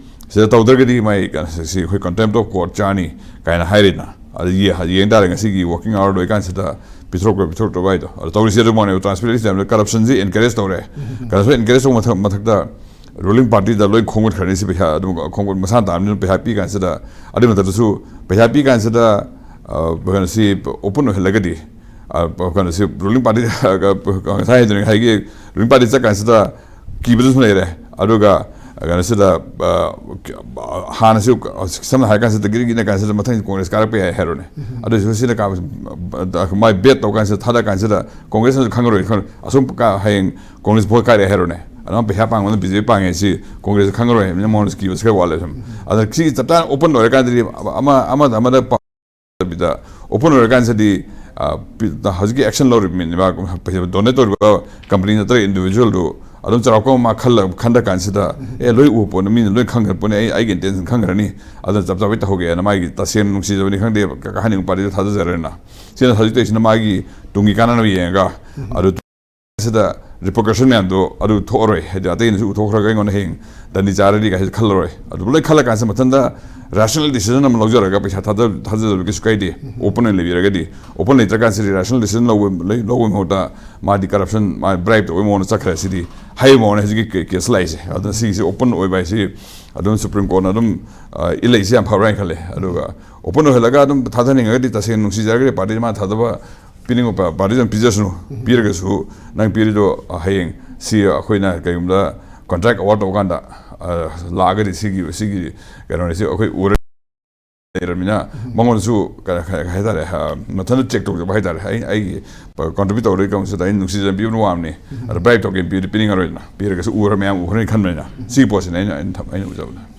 ꯁꯤꯗ ꯇꯧꯗ꯭ꯔꯒꯗꯤ ꯃꯥꯏ ꯀꯩꯅꯣ, ꯁꯤ ꯑꯩꯈꯣꯏ contempt of court ꯆꯥꯅꯤ ꯀꯥꯏꯅ ꯍꯥꯏꯔꯤꯅ꯫ ꯑꯗꯨ ꯌꯦ-, ꯌꯦꯡ ꯇꯥꯔꯦ ꯉꯁꯤꯒꯤ working hour ꯂꯣꯏꯀꯥꯟꯁꯤꯗ ꯄꯤꯊꯣꯔꯛꯄ꯭ꯔꯥ ꯄꯤꯊꯣꯔꯛꯇꯕ ꯍꯥꯏꯗꯣ꯫ ꯑꯗꯣ ꯇꯧꯔꯤꯁꯦ ꯑꯗꯨꯃꯥꯏꯅ transparency ꯃꯌꯥꯝꯗ corruptionꯁꯤ encourage ꯇꯧꯔꯦ꯫ Corruption encourage ꯇꯧꯕ ꯃꯊꯛ-, ꯃꯊꯛꯇ ruling partyꯗ ꯂꯣꯏ ꯈꯣꯡꯒꯠꯈ꯭ꯔꯅꯤ꯫ ꯁꯤ ꯄꯩꯁꯥ ꯑꯗꯨꯝ ꯈꯣꯡꯒꯠ ꯃꯁꯥꯅ ꯇꯥꯕꯅꯤꯅ ꯄꯩꯁꯥ ꯄꯤ ꯀꯥꯟꯁꯤꯗ, ꯑꯗꯨꯒꯤ ꯃꯊꯛꯇꯁꯨ ꯄꯩꯁꯥ ꯄꯤ ꯀꯥꯟꯁꯤꯗ, ꯑ, ꯀꯩꯅꯣꯁꯤ open ꯑꯣꯏꯍꯜꯂꯒꯗꯤ, ꯑ, ꯀꯩꯅꯣꯁꯤ ruling party, ꯉꯁꯥꯏ ꯍꯥꯏꯗꯨꯅꯤ, ꯉꯁꯥꯏꯒꯤ ruling party ꯆꯠ ꯀꯥꯟꯁꯤꯗ ꯀꯤꯕꯗꯨꯁꯨ ꯂꯩꯔꯦ꯫ ꯑꯗꯨꯒ ꯀꯩꯅꯣꯁꯤꯗ, ꯑ, ꯍꯥꯟꯅꯁꯨ ꯁꯝꯅ ꯍꯥꯏꯔ ꯀꯥꯟꯁꯤꯗ ꯒꯤꯔꯤ ꯒꯤꯅ ꯀꯥꯟꯁꯤꯗ ꯃꯊꯪ ꯀꯣꯡꯒ꯭ꯔꯦꯁ ꯀꯥꯔꯛꯄ ꯌꯥꯏ ꯍꯥꯏꯔꯣꯅꯦ꯫ ꯑꯗꯨꯁꯨ ꯁꯤꯅ ꯀꯥ-, ꯃꯥꯏ bet ꯇꯧ ꯀꯥꯟꯁꯤꯗ, ꯊꯥꯗ ꯀꯥꯟꯁꯤꯗ ꯀꯣꯡꯒ꯭ꯔꯦꯁꯅꯁꯨ ꯈꯪꯉꯔꯣꯏ, ꯈꯪ-, ꯑꯁꯨꯝ ꯀꯥ-, ꯍꯌꯦꯡ ꯀꯣꯡꯒ꯭ꯔꯦꯁ ꯚꯣꯠ ꯀꯥꯏꯔꯦ ꯍꯥꯏꯔꯣꯅꯦ꯫ ꯑꯗꯨꯃ ꯄꯩꯁꯥ ꯄꯥꯡꯕꯅ ꯕꯤ ꯖꯦ ꯄꯤ ꯄꯥꯡꯉꯦ ꯁꯤ ꯀꯣꯡꯒ꯭ꯔꯦꯁ ꯈꯪꯉꯔꯣꯏ ꯍꯥꯏꯕꯅꯤꯅ ꯃꯉꯣꯟꯗꯁꯨ ꯀꯤꯕꯁꯨ ꯈꯔ ꯋꯥꯠꯂꯦ ꯁꯨꯝ꯫ ꯑꯗ ꯁꯤꯒꯤ ꯆꯞ ꯆꯥꯅ open ꯑꯣꯏꯔꯀꯥꯟꯗꯗꯤ ꯑꯃ, ꯑꯃꯗ ꯑꯃꯗ ꯄꯥ-, ꯗꯕꯤꯗ open ꯑꯣꯏꯔꯀꯥꯟꯁꯤꯗꯗꯤ, ꯑ, ꯄꯤ-, ꯍꯧꯖꯤꯛꯀꯤ action ꯂꯧꯔꯤꯕ ꯃꯤ, ꯃꯥ ꯄꯩꯁꯥ donate ꯇꯧꯔꯤꯕ company ꯅꯠꯇ꯭ꯔꯒ individualꯗꯨ ꯑꯗꯨꯝ ꯆꯥꯎꯔꯥꯛꯄ ꯑꯃ ꯈꯜꯂ, ꯈꯟꯗ ꯀꯥꯟꯁꯤꯗ, "ꯑꯦ, ꯂꯣꯏ ꯎꯕ ꯄꯣꯠꯅꯤ, ꯃꯤꯅ ꯂꯣꯏ ꯈꯪꯈ꯭ꯔ ꯄꯣꯠꯅꯤ, ꯑꯩ, ꯑꯩꯒꯤ intention ꯈꯪꯈ꯭ꯔꯅꯤ, ꯑꯗꯨꯅ ꯆꯞ ꯆꯥꯕꯩ ꯇꯧꯍꯧꯒꯦꯅ" ꯃꯥꯒꯤ ꯇꯁꯦꯡꯅ ꯅꯨꯡꯁꯤꯖꯕꯅꯤ ꯈꯪꯗꯦ, ꯀ-, ꯀ-, ꯍꯥꯏꯅꯤꯡꯕ partyꯗ ꯊꯥꯖꯖꯔꯦꯅ꯫ ꯁꯤꯅ ꯍꯧꯖꯤꯛ ꯇꯧꯔꯤꯁꯤꯅ ꯃꯥꯒꯤ ꯇꯨꯡꯒꯤ ꯀꯥꯟꯅꯅꯕ ꯌꯦꯡꯉꯒ, ꯑꯗꯨ ꯁꯤꯗ repercussion ꯃꯌꯥꯝꯗꯣ ꯑꯗꯨ ꯊꯣꯛꯑꯔꯣꯏ꯫ ꯍꯥꯏꯗꯤ ꯑꯇꯩꯅꯁꯨ ꯎꯊꯣꯛꯈ꯭ꯔꯒ ꯑꯩꯉꯣꯟꯗ ꯍꯌꯦꯡ ꯗꯟꯗꯤ ꯆꯥꯔꯗꯤ ꯀꯥꯏꯁꯨ ꯈꯜꯂꯔꯣꯏ꯫ ꯑꯗꯨ ꯂꯣꯏ ꯈꯜꯂ ꯀꯥꯟꯁꯤꯗ ꯃꯊꯟꯇ rational decision ꯑꯃ ꯂꯧꯖꯔꯒ ꯄꯩꯁꯥ ꯊꯥꯗ-, ꯊꯥꯗꯖꯕ ꯀꯩꯁꯨ ꯀꯥꯏꯗꯦ꯫ Open ꯑꯣꯏꯅ ꯂꯩꯕꯤꯔꯒꯗꯤ꯫ Open ꯂꯩꯇ꯭ꯔꯀꯥꯟꯁꯤꯗꯤ rational decision ꯂꯧꯕ, ꯂꯩ-, ꯂꯧꯕꯒꯤ ꯃꯍꯨꯠꯇ ꯃꯥꯗꯤ corruption, ꯃꯥ bribe ꯇꯧꯕꯒꯤ ꯃꯑꯣꯡꯗ ꯆꯠꯈ꯭ꯔꯦ꯫ ꯁꯤꯗꯤ ꯍꯥꯏꯔꯤꯕ ꯃꯑꯣꯡꯅꯦ ꯍꯧꯖꯤꯛꯀꯤ ꯀꯦ-, case ꯂꯥꯛꯏꯁꯦ꯫ ꯑꯗꯨꯅ ꯁꯤꯒꯤꯁꯤ open ꯑꯣꯏꯕ ꯍꯥꯏꯁꯤ ꯑꯗꯨꯝ ꯁꯨꯄ꯭ꯔꯤꯝ ꯀꯣꯔꯠꯅ ꯑꯗꯨꯝ, ꯑ, ꯏꯜꯂꯛꯏꯁꯤ ꯌꯥꯝ ꯐꯕ꯭ꯔꯥ ꯍꯥꯏꯅ ꯈꯜꯂꯦ꯫ ꯑꯗꯨꯒ open ꯑꯣꯏꯍꯜꯂꯒ ꯑꯗꯨꯝ ꯊꯥꯗꯅꯤꯡꯉꯒꯗꯤ ꯇꯁꯦꯡꯅ ꯅꯨꯡꯁꯤꯖꯔꯒꯗꯤ party ꯃꯥ ꯊꯥꯗꯕ ꯄꯤꯅꯤꯡꯕ ꯄꯥ-, partyꯗ ꯑꯗꯨꯝ ꯄꯤꯖꯁꯅꯨ꯫ ꯄꯤꯔꯒꯁꯨ ꯅꯪ ꯄꯤꯔꯤꯗꯣ, ꯑ, ꯍꯌꯦꯡ ꯁꯤ ꯑꯩꯈꯣꯏꯅ ꯀꯩꯒꯨꯝꯕꯗ contract award ꯇꯧꯕ ꯀꯥꯟꯗ, ꯑ, ꯂꯥꯛꯑꯒꯗꯤ ꯁꯤꯒꯤ, ꯁꯤꯒꯤ ꯀꯩꯅꯣꯅꯤ, ꯁꯤ ꯑꯩꯈꯣꯏ ꯎꯔ ꯂꯩꯔꯕꯅꯤꯅ ꯃꯉꯣꯟꯗꯁꯨ ꯀ- ꯀ- ꯀꯩ ꯍꯥꯏꯇꯥꯔꯦ, ꯑ, ꯃꯊꯟꯇ ꯆꯦꯛ ꯇꯧꯖꯕ ꯍꯥꯏꯇꯥꯔꯦ꯫ ꯑꯩ ꯑꯩꯒꯤ ꯀꯟꯇ꯭ꯔꯤꯕ꯭ꯌꯨꯠ ꯇꯧꯔꯣꯏ ꯀꯥꯡꯕꯨꯁꯤꯗ ꯑꯩꯅ ꯅꯨꯡꯁꯤꯖꯅ ꯄꯤꯕ ꯋꯥꯅꯤ꯫ ꯑꯗ ꯕ꯭ꯔꯥꯏꯕ ꯇꯧꯒꯦꯅ ꯄꯤꯕꯗꯤ ꯄꯤꯅꯤꯡꯉꯔꯣꯏꯗꯅ, ꯄꯤꯔꯒꯁꯨ ꯎꯔ ꯃꯌꯥꯝ ꯎꯈ꯭ꯔꯅꯤ ꯈꯟꯕꯅꯤꯅ꯫ ꯁꯤꯒꯤ ꯄꯣꯠꯁꯤꯅ ꯑꯩꯅ ꯑꯩꯅ ꯊꯝ- ꯑꯩꯅ ꯎꯖꯕꯗ꯫